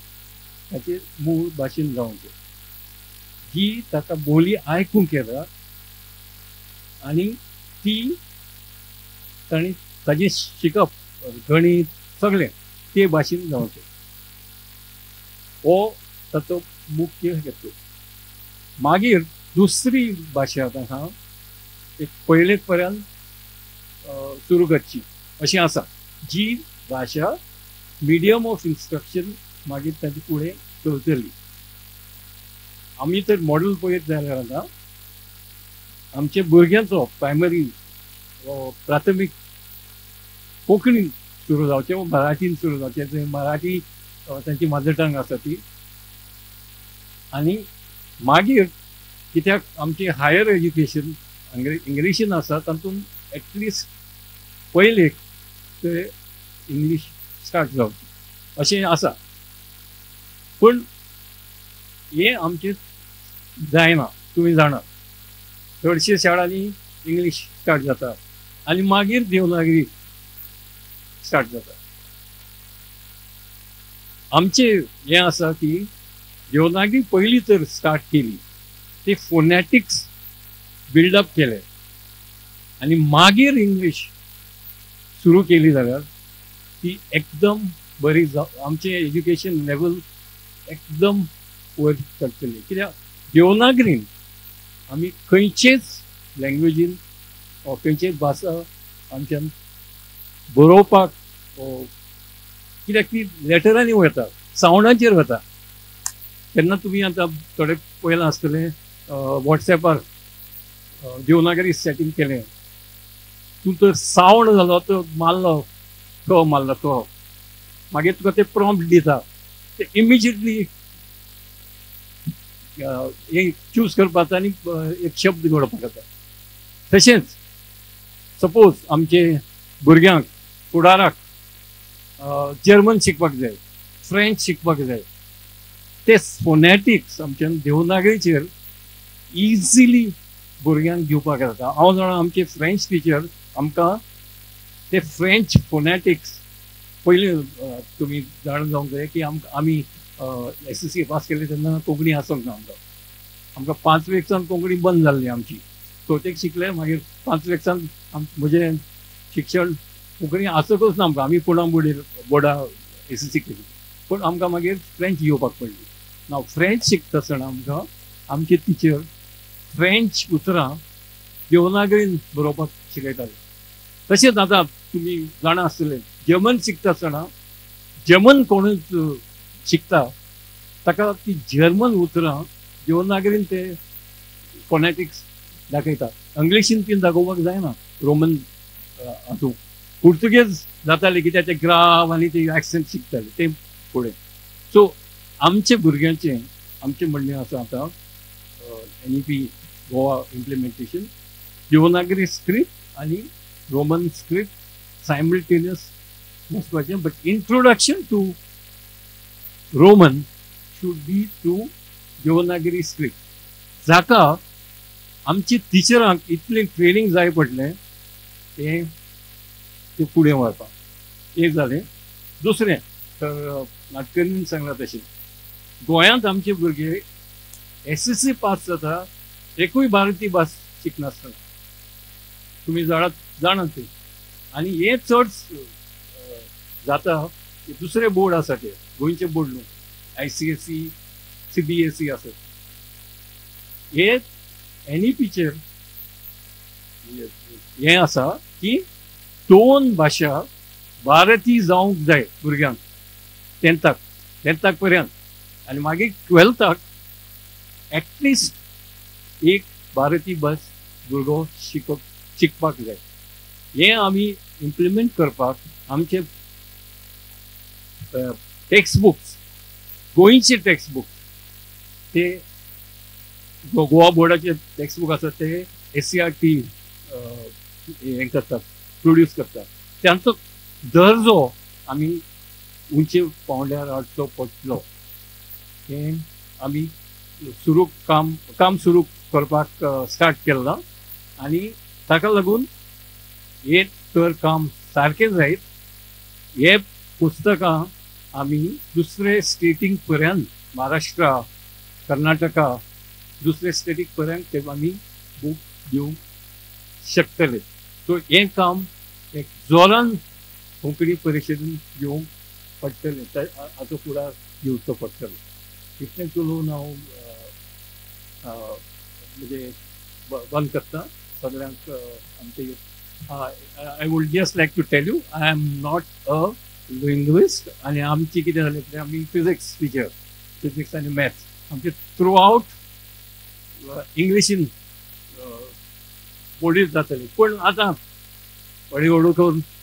ताचे मूळ भाशेन जावचें, जी ताका बोली आयकूंक येता आनी ती ताणें ताजें शिकप गणीत सगळें ते भाशेन जावचें, हो ताचो मुख्य हेतू. मागीर दुसरी भाशा आतां एक पयलेक पर्यंत सुरू करची अशें आसा, जी भाशा मिडियम ऑफ इन्स्ट्रक्शन मागीर ताजे फुडें चलतली. आमी तर मॉडल पळयत जाल्यार आतां आमच्या भुरग्यांचो प्रायमरी प्राथमीक कोंकणी सुरू जावचें वा मराठीन सुरू जावचें, मराठी तांची मदर टंग आसा ती. आनी मागीर कित्याक आमचें हायर एज्युकेशन इंग्लिशीन आसा तातूंत एटलिस्ट पयले ते इंग्लीश स्टार्ट जावची अशें आसा. पूण हें आमचें जायना, तुमी जाणात चडशे शाळांनी इंग्लीश स्टार्ट जाता आनी मागीर देवनागरी स्टार्ट जाता. आमचें हें आसा की देवनागरी पयलीं तर स्टार्ट केली, ते फोनॅटिक्स बिल्डअप केले आनी मागीर इंग्लीश सुरू केली जाल्यार ती एकदम बरी जाव, आमचें एज्युकेशन लेवल एकदम वयर चडटलें. कित्याक देवनागरीन आमी खंयचेच लँग्वेजीन वा खंयचेच भाशा आमच्यान बरोवपाक, कित्याक ती लेटरांनी वता, सावंडाचेर वता. तेन्ना तुमी आतां थोडे पळयलां आसतलें वॉट्सॅपार देवनागरी सेटींग केलें, तूं तर सावंड जालो तो मारलो, तो मारलो तो, मागीर तुका ते प्रॉम्प्ट दिता, ते इमिजिएटली हे चूज करपाक आनी एक शब्द घडोवपाक जाता. तशेंच सपोज आमचे भुरग्यांक फुडाराक जर्मन शिकपाक जाय, फ्रेंच शिकपाक जाय, ते फोनॅटिक्स आमच्या देवनागरीचेर इजिली भुरग्यांक दिवपाक जाता. हांव जाणा आमचे फ्रेंच टिचर आमकां ते फ्रेंच फोनॅटिक्स पयलीं तुमी जाणून जावंक जाय की आमी SSC पास केले तेन्ना कोंकणी आसूंक ना आमकां, आमकां पांचवेक सावन कोंकणी बंद जाल्ली आमची. चवथेक शिकले, मागीर पांचवेक सावन म्हजें शिक्षण कोंकणी आसकूच ना आमकां. आमी पुणा बोर्डा SSC केली, पूण आमकां मागीर फ्रेंच घेवपाक पडली. नाव फ्रेंच शिकता आसतना आमकां आमचे टिचर फ्रेंच उतरां देवनागरीन बरोवपाक शिकयताले. तशेंच आतां तुमी जाणा आसतले जर्मन शिकता आसतना जर्मन कोणूच शिकता ताका ती जर्मन उतरां देवनागरीन ते फोनॅटिक्स दाखयता, इंग्लिशीन ती दाखोवपाक जायना. रोमन हातूंत पुर्तुगेज जाताले कित्याक ते ग्राव आनी ते एक्सेंट शिकताले ते फुडें. सो आमचे भुरग्यांचें आमचें म्हणणें आसा आतां NEP Goa implementation Devanagari script आनी रोमन स्क्रिप्ट सायमल्टेनियस वचपाचें, but introduction to Roman should be through Devanagari script. जाका आमचे टिचरांक इतलें ट्रेनींग जाय पडलें तें ते फुडें व्हरपाक. एक जालें. दुसरें तर नाटकर्णीन सांगलां तशें गोंयांत आमचे भुरगे SSC पास जाता एकूय भारतीय भास शिकनासतना, तुमी जाणात ते. आनी हें चड जाता दुसरे बोर्ड आसा ते गोंयचे बोर्ड न्हू, ICSE CBSE आसा. हे NEPचेर हें आसा की दोन भाशा भारतीय जावंक जाय भुरग्यांक टेंथाक पर्यंत, आनी मागीर ट्वेल्थाक एटलिस्ट एक भारतीय भास भुरगो शिकपाक जाय. हें आमी इम्प्लिमेंट करपाक आमचे टेक्स्ट बुक्स, गोंयचे टेक्स्ट बुक्स, ते गोवा बोर्डाचे टेक्स्ट बूक आसा ते SCERT हें करतात, प्रोड्यूस करतात, तांचो दर्जो आमी उंचे पावंड्यार हाडचो पडटलो. हें आमी सुरू काम सुरू करपाक स्टार्ट केलां आनी ताका लागून हें तर काम सारकें जायत. हे पुस्तकां आमी दुसरे स्टेटींक पर्यंत, महाराष्ट्रा, कर्नाटका, दुसरे स्टेटीक पर्यंत ते आमी बूक दिवंक शकतले. सो हें काम एक जोरान कोंकणी परिशदेन घेवंक पडटलें, हाचो फुडार घेवचो पडटलो. इतलें उलोवन हांव म्हणजे बंद करता. सगळ्यांक आमचे I would just like to tell you I am not a linguist. आनी आमची कितें जालें तें आमी फिजिक्स टिचर, फिजिक्स आनी मॅथ्स आमचे थ्रू आउट इंग्लिशीन बोर्डीच जातली. पूण आतां हळू हळू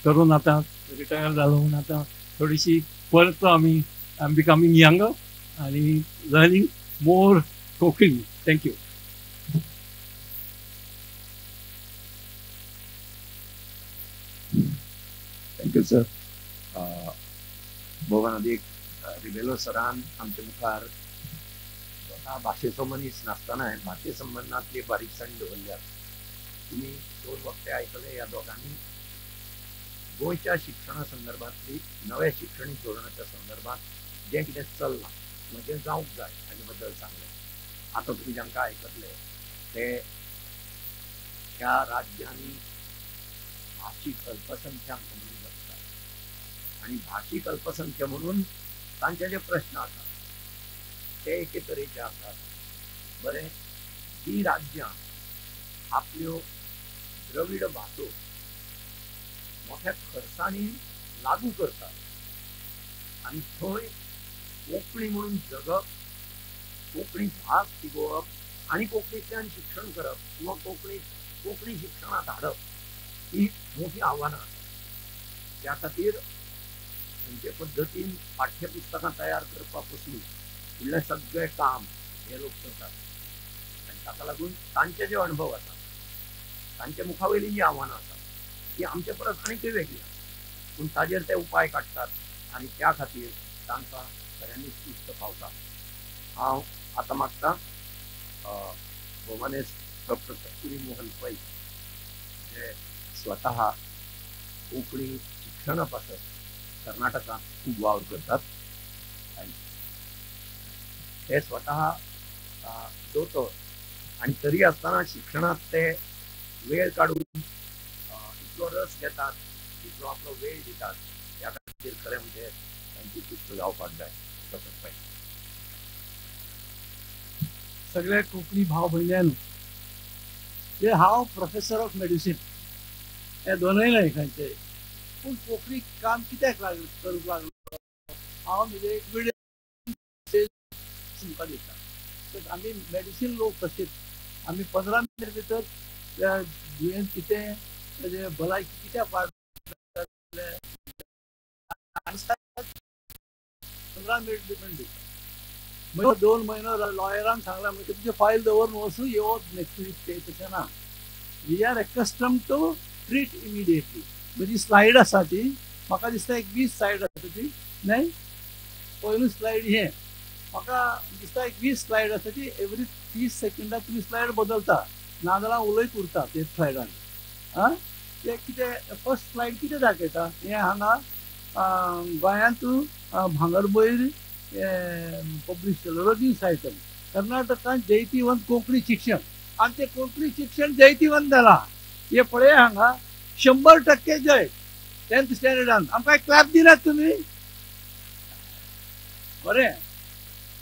करून आतां रिटायर जालो म्हणून आतां थोडीशी परत आमी I am becoming younger आनी learning more Konkani. Thank you. Thank you sir. भोवनादीक Rebelo सरान आमचे मुखार स्वता भाशेचो मनीस नासतना भाशे संबंदांतली बारीकसाण दवरल्या. तुमी दोन वक्ते आयकले. ह्या दोगांनी गोंयच्या शिक्षणा संदर्भातली नव्या शिक्षणीक धोरणाच्या संदर्भात जें कितें चल्लां म्हणजे जावंक जाय हाजे बद्दल सांगलें. आतां तुमी जांकां आयकतले ते ह्या राज्यांनी भाशीक अल्पसंख्याक म्हणून जगतात आनी भाशीक अल्पसंख्य म्हणून तांचे जे प्रश्न आसात ते एके तरेचे आसात. बरें, ती राज्यां आपल्यो द्रवीड भासो मोठ्या खर्चांनी लागू करतात आनी थंय कोंकणी म्हणून जगप, कोंकणी भास तिगोवप आनी कोंकणींतल्यान शिक्षण करप किंवा कोंकणी शिक्षणांत हाडप ही मोठी आव्हानां आसात. त्या खातीर खंयचे पद्दतीन पाठ्यपुस्तकां तयार करपा पसून फुडलें सगळें काम हे लोक करतात आनी ताका लागून तांचे जे अणभव आसात, तांचे मुखा वयलीं जीं आव्हानां आसात ती आमचे परस आनीकय वेगळी आसा, पूण ताजेर ते उपाय काडटात आनी त्या खातीर तांकां खऱ्यांनीच तुस्त फावता. हांव आतां मागता भोवमानेस्त डॉक्टर कस्तुरी मोहन पै जे स्वतः कोंकणी शिक्षणा पासत कर्नाटकांत खूब वावर करतात आनी ते स्वतः दोतोर आनी तरी आसतना शिक्षणांत ते वेळ काडून इतलो रस घेतात, इतलो आपलो वेळ दितात, ह्या खातीर खरें म्हणजे तांची तुस्त जावपाक जाय. डॉक्टर पै. सगळे कोंकणी भाव भयण्यांनो, जे हांव प्रोफेसर ऑफ मेडिसीन हे दोनूय लेखांचे, पूण कोंकणी काम कित्याक लागलो करूंक लागलो हांव म्हजे एक विडियो तुमकां दिता. आमी मेडिसीन लोक तशेंच आमी 15 मिनट भितर त्या दुयेंत कितें ताजे भलायकी कित्याक वाड 15 मिनट भितर दिता. मागीर 2 म्हयनो लॉयरान सांगला म्हणजे तुजें फायल दवरून वचूं येवप नेक्स्ट वीक ते तशें ना. We are accustomed to treat immediately. म्हजी स्लायड आसा ती म्हाका दिसता एक 20 स्लायड आसा ती न्हय, पयलू स्लायड हें म्हाका दिसता एक 20 स्लायड आसा ती एवरी 30 सेकंडाक तुमी स्लायड बदलता नाजाल्यार उलयत उरता ते स्लायडान. आं ते कितें फर्स्ट स्लायड कितें दाखयता हें हांगा गोंयांत भांगरभूंय पब्लिश केलो रदीव सायटन कर्नाटकान जैतिवंत कोंकणी शिक्षण. आमचें कोंकणी शिक्षण जैतिवंत जालां हें पळय हांगा 100% जैत 10th स्टँडर्डान. आमकां क्लॅप दिनात तुमी बरें.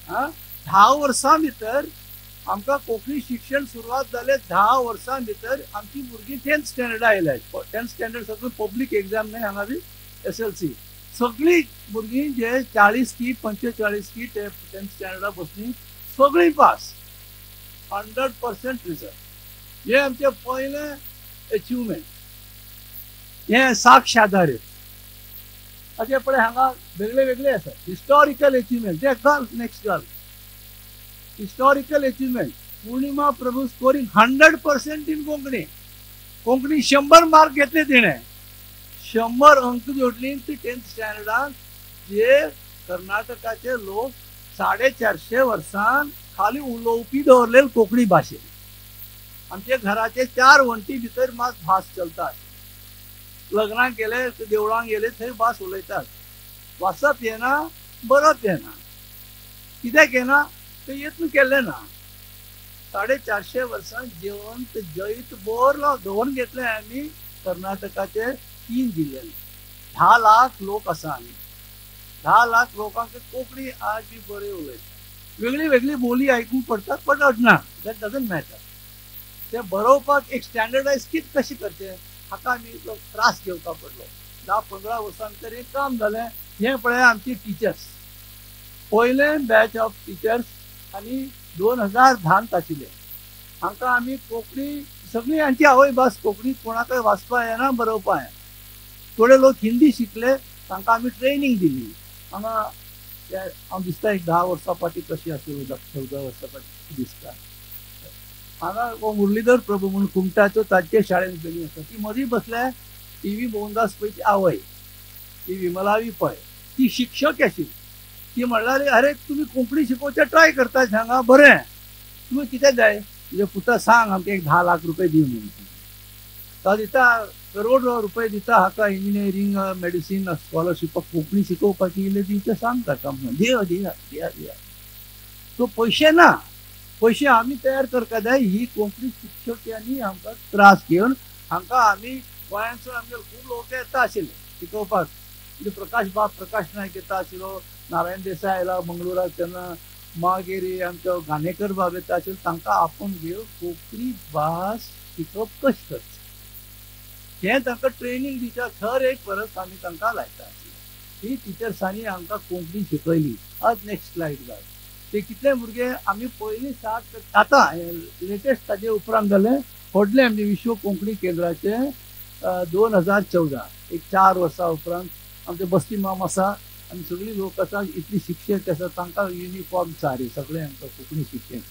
आं 10 वर्सां भितर आमकां कोंकणी शिक्षण सुरवात जालें. 10 वर्सां भितर आमची भुरगीं 10th स्टँडर्डा आयल्या. 10th standard सगळें पब्लीक एग्जाम न्हय हांगा बी SLC सगळीं भुरगीं जे 40 की 45 की ते 10th स्टँडर्डा बसली सगळीं पास, 100% रिजल्ट. हें आमचें पयलें एचिवमेंट, हें साक्ष आधारीत. ताचे पळय हांगा वेगळे वेगळे आसा हिस्टॉरिकल एचिवमेंट. ते घाल नेक्स्ट घाल historical achievement. Purnima Prabhu scoring 100% in Konkani. Konkani 100 mark घेतले तिणें, 100 अंक जोडली ती 10th स्टँडर्डान. जे कर्नाटकाचे लोक 450 वर्सां खाली उलोवपी दवरलेले कोंकणी भाशेन. आमच्या घराचे 4 वण्टी भितर मात भास चलता. लग्नाक गेले देवळांक गेले थंय भास उलयतात. वाचप येना, बरोवप येना, कित्याक येना तें यत्न केल्लें ना. 450 वर्सां जिवंत जैत बोर दवरून घेतलें आमी कर्नाटकाचे 3 जिल्ल्यांनी. 10 लाख लोक आसा आमी. 10 लाख लोकांक कोंकणी आज बी बरी उलयता. वेगळी वेगळी बोली आयकूंक पडटात बट अडना, that doesn't matter. ते बरोवपाक एक स्टँडर्डायज कित कशें करचें हाका आमी इतलो त्रास घेवचो पडलो. 10-15 वर्सां भितर हें काम जालें. हें पळय आमची टिचर्स, पयलें बॅच ऑफ टिचर्स आनी 2010 आशिल्ले. हांकां आमी कोंकणी सगळी आमची आवय भास कोंकणी, कोणाकय वाचपा येना बरोवपा येना. थोडे लोक हिंदी शिकले, तांकां आमी ट्रेनींग दिली. हांगा हांव दिसता एक 10 वर्सां फाटीं कशी आशिल्ली, 14 वर्सां फाटीं दिसता. हांगा मुरलीधर प्रभू म्हणून कुमटाचो तांचे शाळेंत गेली आसा ती मदीं बसल्या टी व्ही मोहनदास पैची आवय. ती विमलावी पय, ती शिक्षक आशिल्ली. ती म्हणल्यार अरे तुमी कोंकणी शिकोवचें ट्राय करता हांगा, बरें, तुमी कितें जाय तुज्या पुता सांग आमकां एक 10 लाख रुपये दी म्हणून. तो दिता करोड रुपये दिता हाका इंजिनियरींग मेडिसीन स्कॉलरशिपाक, कोंकणी शिकोवपाची इल्लें दिवचें सांग ताका म्हणून, दिया दिया दिया दिया. सो पयशे ना, पयशे आमी तयार करपाक जाय. ही कोंकणी शिक्षकांनी आमकां त्रास घेवन हांकां आमी गोंयांतसून आमगे खूब लोक येता आशिल्ले शिकोवपाक. म्हणजे प्रकाश बाब प्रकाश नायक येता आशिल्लो, नारायण देसाय आयला मंगळुराक तेन्ना, मागीर आमचो घाणेकर बाब येता आशिल्लो. तांकां आपोवन घेवन कोंकणी भास शिकप कशें करचें हें तांकां ट्रेनींग दिवच्या थर एक परस आमी तांकां लायता आशिल्ले. ही टिचर्सांनी आमकां कोंकणी शिकयली. आज नेक्स्ट स्लायड घाल. ते कितले भुरगे आमी पयलीं 7 आतां लेटेस्ट ताजे उपरांत जालें व्हडलें आमचें विश्व कोंकणी केंद्राचें 2014, एक 4 वर्सां उपरांत आमचे बस्ती माम आसा आनी सगळीं लोक आसा, इतली शिक्षक आसा, तांकां युनिफॉर्म सारी सगळे आमकां कोंकणी शिक्षक.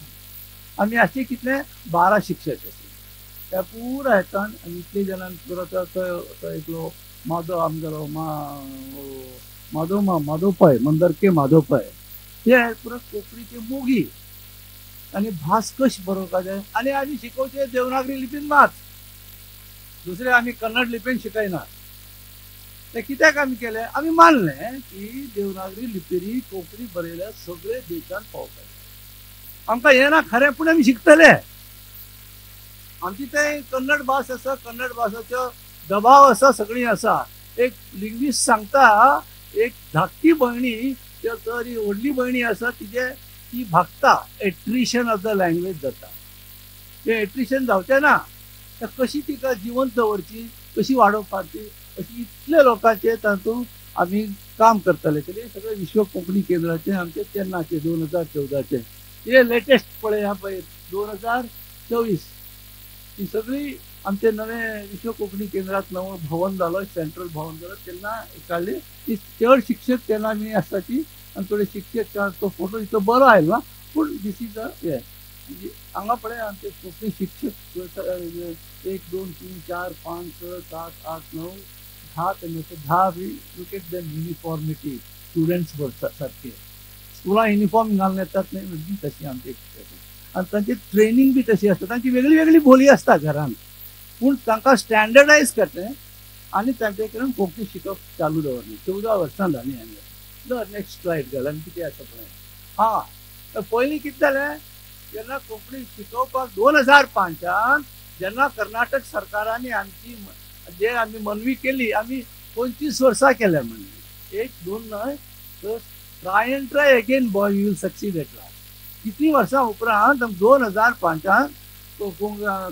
आमी अशे कितले 12 शिक्षक आशिल्ले त्या पुरा हेतान. आनी इतले जाणांक पुरो तो एकलो माधव आमगेलो माधव माधव पै, मंदरके माधव पै, ते पुरा कोंकणीचे मोगी आनी भास कशी बरोवपाक जाय. आनी आमी शिकोवचे देवनागरी लिपीन मात, दुसरे आमी कन्नड लिपीन शिकयनात. ते कित्याक आमी केलें, आमी मानलें की देवनागरी लिपीनी कोंकणी बरयल्यार सगळे देशान पावपाक जाय. आमकां येना खरें, पूण आमी शिकतले. आमची ते कन्नड भास आसा, कन्नड भासाचो दबाव आसा, सगळीं आसा. एक लिंग्विस्ट सांगता, एक धाकटी भयणी तरी व्हडली भयणी आसा तिजे ती भागता, एट्रिशन ऑफ the language जाता. तें एट्रिशन जावचें ना तर कशी तिका जिवंत दवरची, कशी वाडोवपाची, अशी इतले लोकांचे तातूंत आमी काम करताले. तरी सगळे विश्व कोंकणी केंद्राचे आमचे तेन्नाचे 2014 हे लेटेस्ट पळय पळय 2024 ही सगळी आमचे नवे विश्व कोंकणी केंद्रात नवो भवन जालो, सेंट्रल भवन जालो तेन्ना काडली. ती चड शिक्षक तेन्ना आमी आसता ती, आनी थोडे शिक्षक तो फोटो इतलो बरो आयलो ना, पूण दीस is a हें. हांगा पळय आमचे कोंकणी शिक्षक 1 2 3 4 5 6 7 8 9 10 तेन्ना 10 बी look at them uniformity students सारके स्कुलां युनिफॉर्म घालून येतात न्ही भुरगीं, तशी आमचे. आनी तांची ट्रेनींग बी तशी आसता, तांची वेगळी वेगळी बोली आसता घरान, पूण तांकां स्टँडर्डायज करचें आनी तांचे कडेन कोंकणी शिकप चालू दवरलें. 14 वर्सां जालीं आमी. दर नेक्स्ट स्लायड घाल आनी कितें आसा पळय. हां, पयलीं कितें जालें, जेन्ना कोंकणी शिकोवपाक 2005 जेन्ना कर्नाटक सरकारांनी आमची जे आमी मनवी केली, आमी 25 वर्सां केल्या मनवी, 1 2 न्हय, तर try and try again boy you will succeed at last. कितलीं वर्सां उपरांत 2005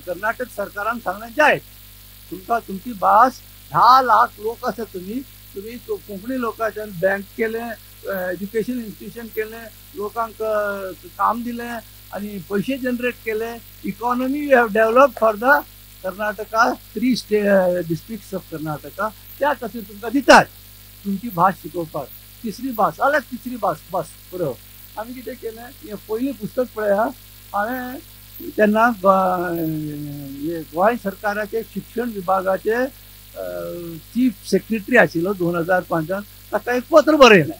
कर्नाटक सरकारान सांगलें जाय तुमकां तुमची भास 10 लाख लोक आसा, तुमी तुमी कोंकणी लोकांच्यान बँक केलें, एज्युकेशन इन्स्टिट्यूशन केलें, लोकांक काम दिलें आनी पयशे जनरेट केले. Economy you have develop for the Karnataka 3 districts of Karnataka. त्या खातीर तुमकां दितात तुमची भास शिकोवपाक. तिसरी भास जाल्यार तिसरी भास बस पुरो. आमी कितें केलें, हें पयलीं पुस्तक पळया, हांवें तेन्ना गोंय सरकाराचे शिक्षण विभागाचे चीफ सेक्रेटरी आशिल्लो 2005 ताका एक पत्र बरयलें,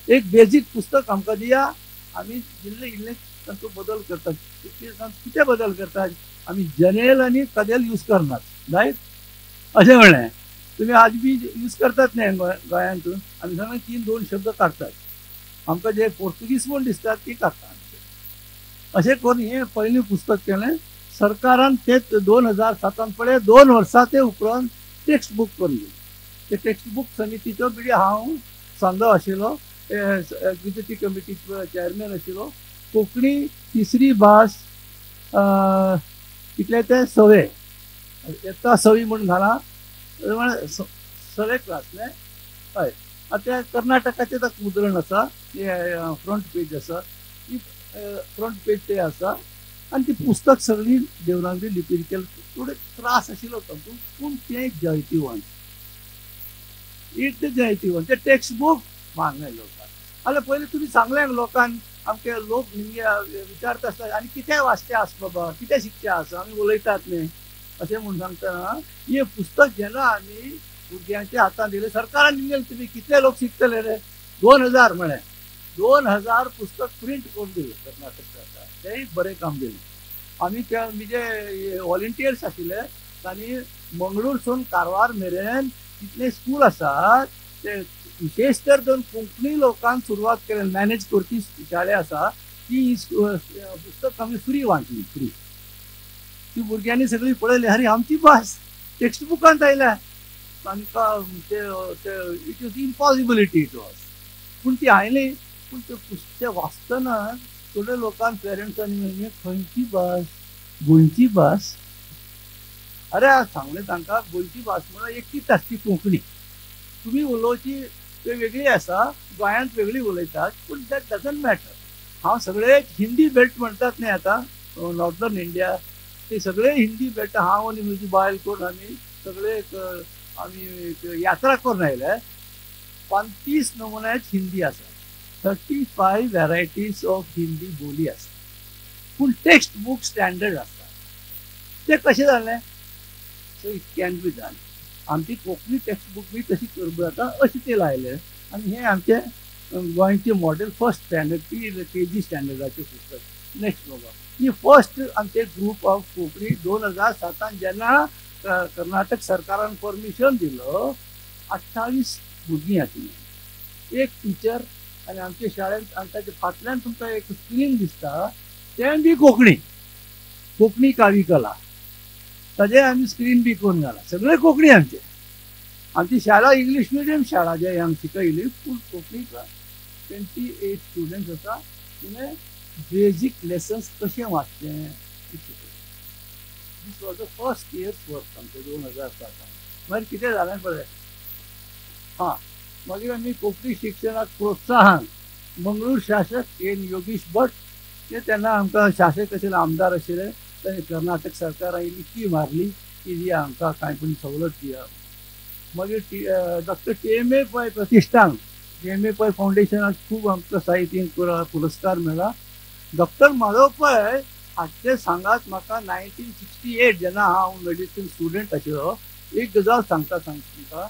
एक बेजीक पुस्तक आमकां दिया, आमी इल्ले इल्ले तांचो बदल करतात. कितें बदल करतात, आमी जनेल आनी कदेल यूज करनात रायट अशें म्हणलें. तुमी आज बी यूज करतात न्ही गोंयांतून, आमी सांगलें 3-2 शब्द काडटात, आमकां जे पोर्तुगीज म्हूण दिसतात ती काडटा. अशें करून हें पयलीं पुस्तक केलें सरकारान. ते 2007 पळय 2 वर्सां ते उपरांत टेक्स्ट बूक करून दिलें. ते टेक्स्ट बूक समितीचो बी हांव सांदो आशिल्लो, एग्जिक्युटीव कमिटीचो चॅरमॅन आशिल्लो. कोंकणी तिसरी भास कितले ते सवे येता सवी म्हूण घाला सवे क्लास न्ही. हय, आतां कर्नाटकाचें ताका मुद्रण आसा, फ्रंट पेज आसा, ही फ्रंट पेज ते आसा. आनी ती पुस्तक सगळी देवनागरी लिपीन केलें. थोडे त्रास आशिल्लो तातूंत, पूण तें जैतिवंत, it जैतिवंत तें टेक्स्ट बूक मागलें लोकांक. जाल्यार पयलीं तुमी सांगलें लोकांक, आमचे लोक विचारता आसता आनी कितें वाचचें आसा बाबा, कितें शिकचें आसा, आमी उलयतात न्ही अशें म्हूण सांगतना हें पुस्तक जेन्ना आमी भुरग्यांच्या हातान दिले. सरकारान दिले तुमी कितले लोक शिकतले रे, 2000 म्हळें, 2000 पुस्तक प्रिंट करून दिले कर्नाटक सरकार. तेंय बरें काम दिलें. आमी ते आमी जे व्हॉलंटियर्स आशिल्ले तांणी मंगळूरसून कारवार मेरेन कितले स्कूल आसात ते विशेष तर दोन कोंकणी लोकांक सुरवात केली मॅनेज करपी शाळे आसा ती पुस्तक आमी फ्री वांटली, फ्री. ती भुरग्यांनी सगळी पळयली, अरे आमची भास टेक्स्ट बुकांत आयल्या. तांकां ते it is impossibility it was. पूण ती आयली. पूण ते पुस्तक वाचतना थोड्या लोकांक पेरंट्सांनी म्हणजे खंयची भास, गोंयची भास. अरे सांगलें तांकां गोंयची भास म्हणल्यार एकटीच आसची कोंकणी. तुमी उलोवची ते वेगळी आसा, गोंयांत वेगळी उलयतात, पूण that doesn't matter. हांव सगळे हिंदी बेल्ट म्हणटात न्ही आतां नॉर्दर्न इंडिया, ते सगळे हिंदी बेल्ट हांव आनी म्हजी बायल करून आमी सगळे आमी यात्रा करून आयले. 35 नमुन्याच हिंदी आसा, 35 व्हेरायटीज ऑफ हिंदी बोली आसा, पूण टेक्स्ट बूक स्टँडर्ड आसा. तें कशें जालें? So it can be done. आमची कोंकणी टेक्स्ट बूक बी तशी करप जाता अशें ते लायलें. आनी हें आमचें गोंयचें मॉडेल फर्स्ट स्टँडर्ड KG स्टँडर्डाचें पुस्तक. नेक्स्ट बाबा ही फर्स्ट आमचे ग्रूप ऑफ कोंकणी 2007 जेन्ना कर्नाटक सरकारान परमिशन दिलो, 28 भुरगीं आशिल्लीं, एक टिचर. आनी आमच्या शाळेंत आनी ताच्या फाटल्यान तुमकां एक स्क्रीन दिसता, तें बी कोंकणी, कोंकणी कावी कला, ताजें आमी स्क्रीन बी करून घाला. सगळे कोंकणी आमचे. आमची शाळा इंग्लीश मिडियम शाळा जे आमी शिकयली, पूण कोंकणी 28 स्टुडंट्स आसा. तिणें बेजीक लेसन्स कशें वाचचें तें शिकयलें. This was the first year's work आमचें 2007. मागीर कितें जालें पळय, हां मागीर आमी कोंकणी शिक्षणाक प्रोत्साहन मंगळूर शासक एन योगीश भट ते तेन्ना आमकां शासक आशिल्ले, आमदार आशिल्ले. तांणी कर्नाटक सरकार आयली ती मारली की जी आमकां कांय पूण सवलत दिया. मागीर डॉक्टर TMA Pai प्रतिश्ठान, TMA Pai फावंडेशनाक खूब आमकां साहित्यीक पुरस्कार मेळ्ळा. डॉक्टर माधव पै हाचे सांगात म्हाका 1968 जेन्ना हांव मेडिसीन स्टुडंट आशिल्लो, एक गजाल सांगता तुमकां.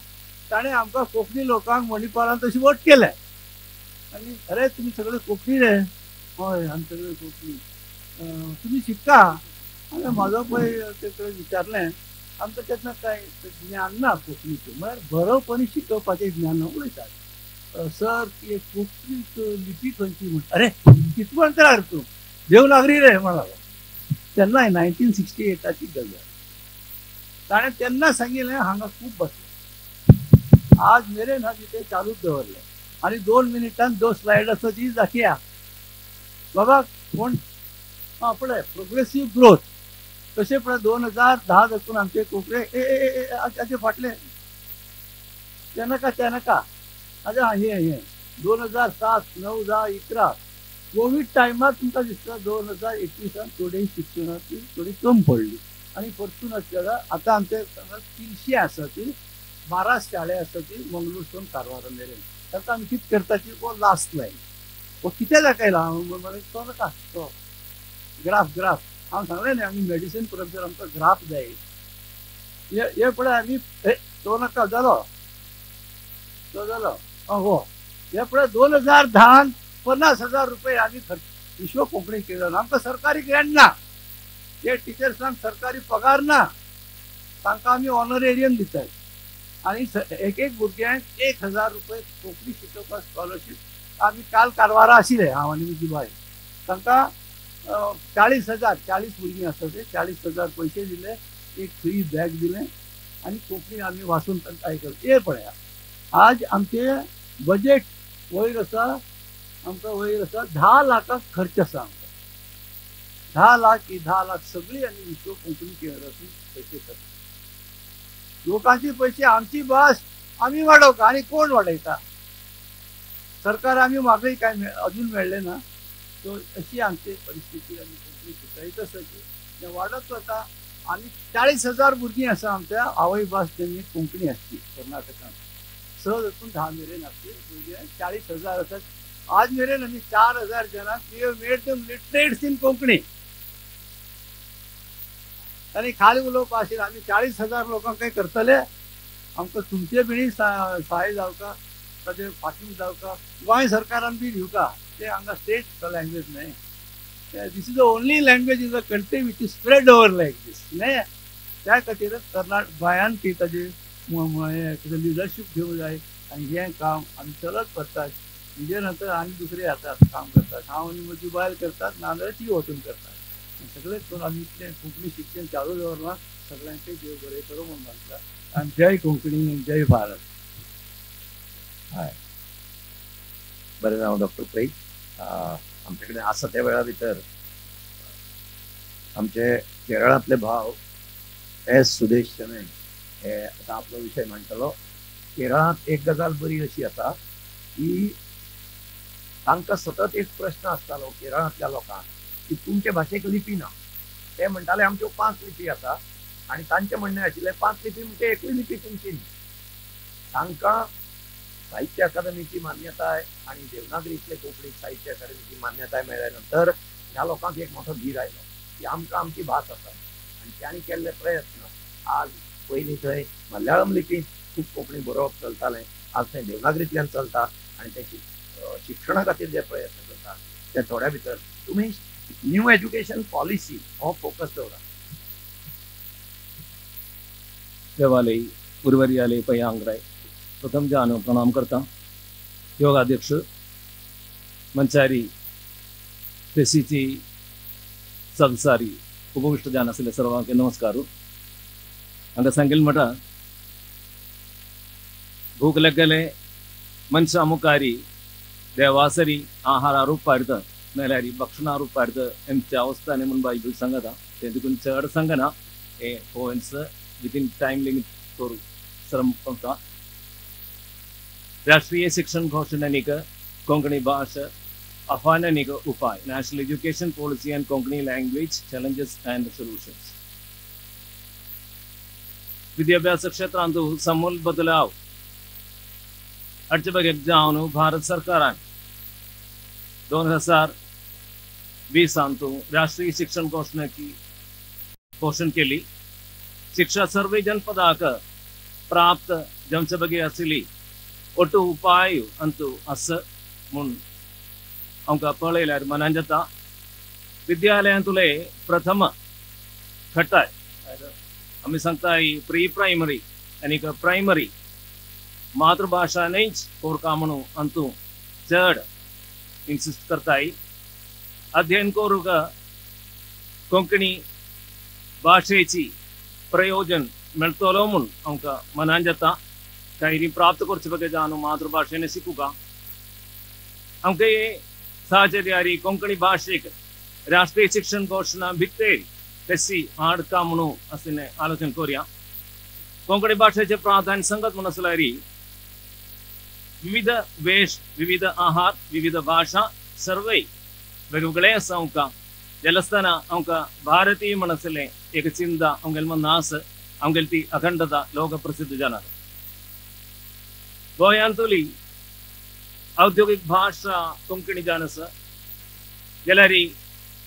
ताणें आमकां कोंकणी लोकांक मणिपालांत तशें वट केलें. आनी अरे तुमी सगळे कोंकणी रे, हय आमी सगळे कोंकणी, तुमी शिकता. आनी म्हाजो पळय ते कडेन विचारलें, आमकां तेन्ना कांय ज्ञान ना कोंकणीचें, म्हळ्यार बरोवप आनी शिकोवपाचें ज्ञान ना. उलयतात सर ती कोंकणी लिपी खंयची म्हणटा, अरे कितें म्हणटा तूं, देवनागरी रे म्हणा. तेन्ना 1968ची गजाल. ताणें तेन्ना सांगिल्लें हांगा खूब बसलें. आज मेरेन हांवें तें चालूच दवरलें. आनी 2 मिनटान 2 स्लायड आसा ती दाखया बाबा कोण. हां पळय प्रोग्रेसीव ग्रोथ कशें पळय 2010 दाखून आमचे कोंकणी ए हाचे फाटलें तें नाका, तें नाका, आतां हें हें 2007, 9, 10, 11 कोवीड टायमार तुमकां दिसता 2021 थोडी शिक्षणाची थोडी कम पडली. आनी परतून आसल्या आतां आमचे 300 आसा ती 12 शाळे आसा ती मंगळूरसून कारवारा मेरेन. ताका आमी कितें करता ती हो लास्ट लायन हो कितें दाखयला हांव तो नाका, तो ग्राफ ग्राफ हांव सांगलें न्ही आमी मेडिसीन प्रोफेसर आमकां ग्राफ जाय. हे पळय आमी तो नाका जालो, तो जालो हो. हे पळय 2010 50,000 रुपये आमी खर्च विश्व कोंकणी केलं. आमकां सरकारी ग्रँट ना, ते टिचर्सांक सरकारी पगार ना, तांकां आमी ऑनरेरियम दितात. आनी एक एक भुरग्यांक 1000 रुपये कोंकणी शिकोवपाक स्कॉलरशीप. आमी काल कारवारा आशिल्ले हांव आनी म्हजी बायल, तांकां 40,000, 40 भुरगीं आसा ते 40,000 पयशे दिले, एक फ्री बॅग दिलें आनी कोंकणी आमी वाचून तांकां आयकलें. हे पळया आज आमचें बजेट वयर आसा, आमकां वयर आसा 10 लाखाक खर्च आसा आमकां. 10 लाख ही 10 लाख सगळी आनी विश्व कोंकणी केंद्रातून पयशे खर्च. लोकांचे पयशे, आमची भास आमी वाडोवका आनी कोण वाडयता? सरकार आमी मागय काय अजून मेळ्ळें ना. सो अशी आमची परिस्थिती आमी कोंकणी शिकयत आसा की तें वाडत वता. आनी 40,000 भुरगीं आसा आमच्या आवय भास तेंची कोंकणी आसची कर्नाटकांत, 6 हातून 10 मेरेन आसची भुरगीं 40,000 आसात. आज मेरेन आमी 4,000 जाणांक we have made them literates in Konkani. आनी खाली उलोवपा आशिल्लें आमी 40,000 लोकांक काय करतले. आमकां तुमचे बिणी सहाय जावका, ताजे फाटीं जावका, गोंय सरकारान बी दिवका. ते हांगा स्टेट लँग्वेज न्हय. This is the only language in the country which is spread over like this न्हय. त्या खातीरच कर्नाटक गोंयान ती ताजी लिडरशीप घेवंक जाय आनी हें काम आमी चलत करतात. म्हणजे नंतर आनी दुसरे आसात काम करतात. हांव आनी म्हजी बायल करतात, नाजाल्यार ती वचून करतात. सगळें करून आमी इतलें कोंकणी शिक्षण चालू दवरलां. सगळ्यांचें देव बरें करूं म्हूण मागता. आनी जय कोंकणी, जय भारत. हय, बरें जावं डॉक्टर पै. आमचे कडेन आसा त्या वेळा भितर आमचे केरळांतले भाव एस सुदेश शणै हे आतां आपलो विशय मांडटलो. केरळांत एक गजाल बरी अशी आसा की तांकां सतत एक प्रश्न आसतालो केरळांतल्या लोकांक की तुमचे भाशेक लिपी ना. ते म्हणटाले आमच्यो 5 लिपी आसा आनी तांचें म्हणणें आशिल्लें 5 लिपी म्हणजे एकूय लिपी तुमची न्ही. तांकां साहित्य अकादमीची मान्यताय आनी देवनागरींतले कोंकणी साहित्य अकादमीची मान्यताय मेळ्ळ्या नंतर ह्या लोकांक एक मोठो धीर आयलो की आमकां आमची भास आसा. आनी तांणी केल्ले प्रयत्न आज पयलीं थंय मल्याळम लिपींत खूब कोंकणी बरोवप चलतालें, आज थंय देवनागरींतल्यान चलता आनी ते शिक्षणा खातीर जे प्रयत्न करता ते थोड्या भितर तुमी न्यू एज्युकेशन पॉलिसी हो फोकस दवरा. देवालय उर्वरियालय पयांगराय प्रथम जानो प्रणाम करता. योगाध्यक्ष मंचारी पेसीची संसारी उपविष्ट जान आसले सर्वांक नमस्कार. हांगा सांगेल म्हणटा भूक लागले मनशा मुखारी देवासरी आहारा रूपार्थ नाल्यार भक्षणा रूपार्थ एमच्या अवस्थाने म्हूण बायबल सांगता. ते देखून चड सांगना हे पोयंट्स विदीन टायम लिमिट करू श्रम करता. राष्ट्रीय शिक्षण घोषणेक कोंकणी भाषा आव्हानांक उपाय, national education policy and Konkani language challenges and solutions. विद्याभ्यास क्षेत्रांत समूल बदलाव हाडचे बगेक जावन भारत सरकारान 2020 राष्ट्रीय शिक्षण घोषणेची घोषण केली. शिक्षा सर्वे जनपदाक प्राप्त जावचे बगे आशिल्ली ಒಟ್ಟು ಉಪಾಯ ಅಂತೂ ಅಸ म्हूण आमकां पळयल्यार मनान जाता. विद्यालयांतले प्रथम घटाय आमी सांगता प्री प्रायमरी आनी प्रायमरी मातृभाशा न्हयच कोरका म्हणून अंतू चड इन्सिस्ट करताय. अध्ययन करूंक कोंकणी भाशेची प्रयोजन मेळटलो म्हूण आमकां मनान जाता. कांय प्राप्त करचे बगे जावन मातृभाशेन शिकूका आमकां साहचर्यारी कोंकणी भाशेक राष्ट्रीय शिक्षण घोषणा भितर कशी हाडका म्हणून अशें आलोचन करुया. कोंकणी भाशेचें प्राधान्य संगत म्हूण आसल्यार विविध वेश, विविध आहार, विविध भाशा सर्वय वेगवेगळे आसा आमकां. जाल्यार आमकां भारतीय म्हण आसलें एक चिंता आमगेले मनां आसा. आमगेली ती अखंडता लोक प्रसिद्ध जाणार. गोंयांतली औद्योगिक भाशा कोंकणी जावन आसा. जाल्यार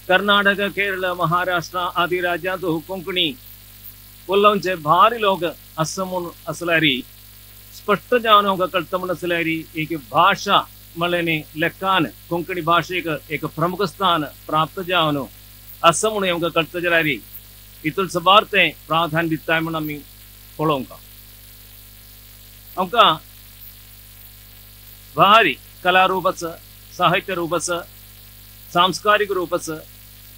कर्नाटक, केरळ, महाराष्ट्र आदी राज्यांत कोंकणी उलोवचे भारी लोक आसा म्हूण आसल्यार स्पश्ट जावन आमकां कळटा म्हूण आसल्यार एक भाशा म्हणल्यार लेखान कोंकणी भाशेक एक प्रमुख स्थान प्राप्त जावन आसा म्हूण आमकां कळटा. जाल्यार हितून साबार तें प्राधान्य दिताय म्हूण आमी पळोवंक आमकां भारी कलारूपाचं, साहित्य रूपाचं, सांस्कारिक रूपाचं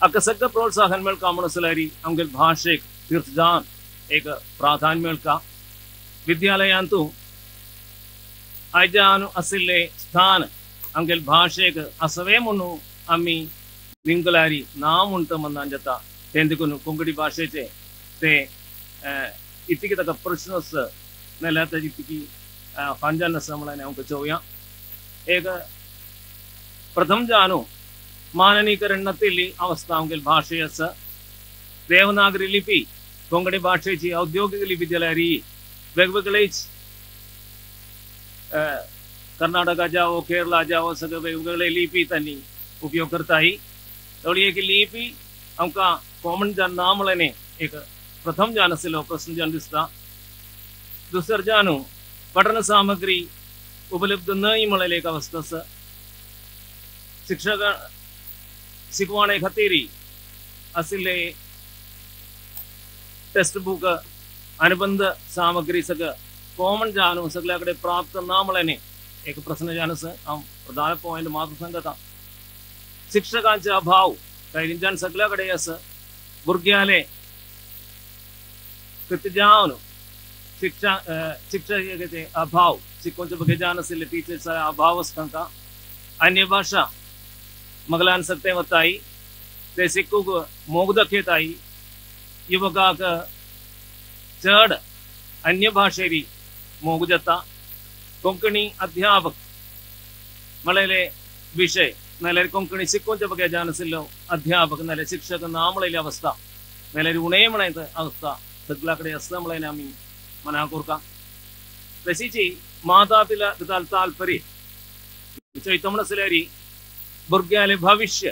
हाका सगळें प्रोत्साहन मेळटा म्हूण आसल्यार आमगेले भाशेक तीर्थजान एक प्राधान्य मेळटा. विद्यालयांत आयजान आशिल्लें स्थान आमगेले भाशेक आसवे म्हणून आमी निंगलारी ना म्हणटा मनान जाता. तें देखून कोंकणी भाशेचें तें इतकी ताका प्रश्न आसा नाल्यार ताजी इतकी फांजान आसा म्हणून आमकां चोवया. एक प्रथम जाणू माननीकरण नातिल्ली अवस्था आमगेले भाशे आसा. देवनागरी लिपी कोंकणी भाशेची औद्योगिक लिपी जाल्यार वेगवेगळेच कर्नाटका जावो, केरळा जावो सगळे वेगवेगळे लिपी तांणी उपयोग करताय. थोडी एक लिपी आमकां कॉमन जावन ना म्हणलें एक प्रथम जावन आशिल्लो प्रश्न जावन दिसता. दुसर जानू पठन सामग्री उपलब्ध न्हय म्हळ्यार एक अवस्था आसा. शिक्षक शिकवणे खातीर आशिल्ले टेक्स्ट बुक अनुबंध सामग्री सगळं कॉमन जानू सगळ्या कडेन प्राप्त ना म्हळ्यार एक प्रश्न जावन आसा. हांव प्रधान पॉयंट मात्र सांगता. शिक्षकांचे अभाव कांय सगळ्या कडेन आसा. भुरग्यांले कृत्य जावन शिक्षा शिक्षकाचे अभाव शिकोवचे भुरगे जावन आशिल्ले टिचर्स अभाव आसा तांकां. अन्य भाशा मगलान सत्ते वताय ते शिकूंक मोग दाखयताय. युवकाक चड अन्य भाशेरी मोग जाता. कोंकणी अध्यापक म्हळेले विशय नाल्यार कोंकणी शिकोवचे भुरगे जावन आशिल्लो अध्यापक नाल्यार शिक्षक ना म्हळेली अवस्था नाल्यार उणें म्हळ्यार अवस्था सगळ्या कडेन आसता म्हळ्यार आमी मना कोरका. तशीच माता पिता ताल्परी चोयता म्हण आसल्यार भुरग्यांले भविष्य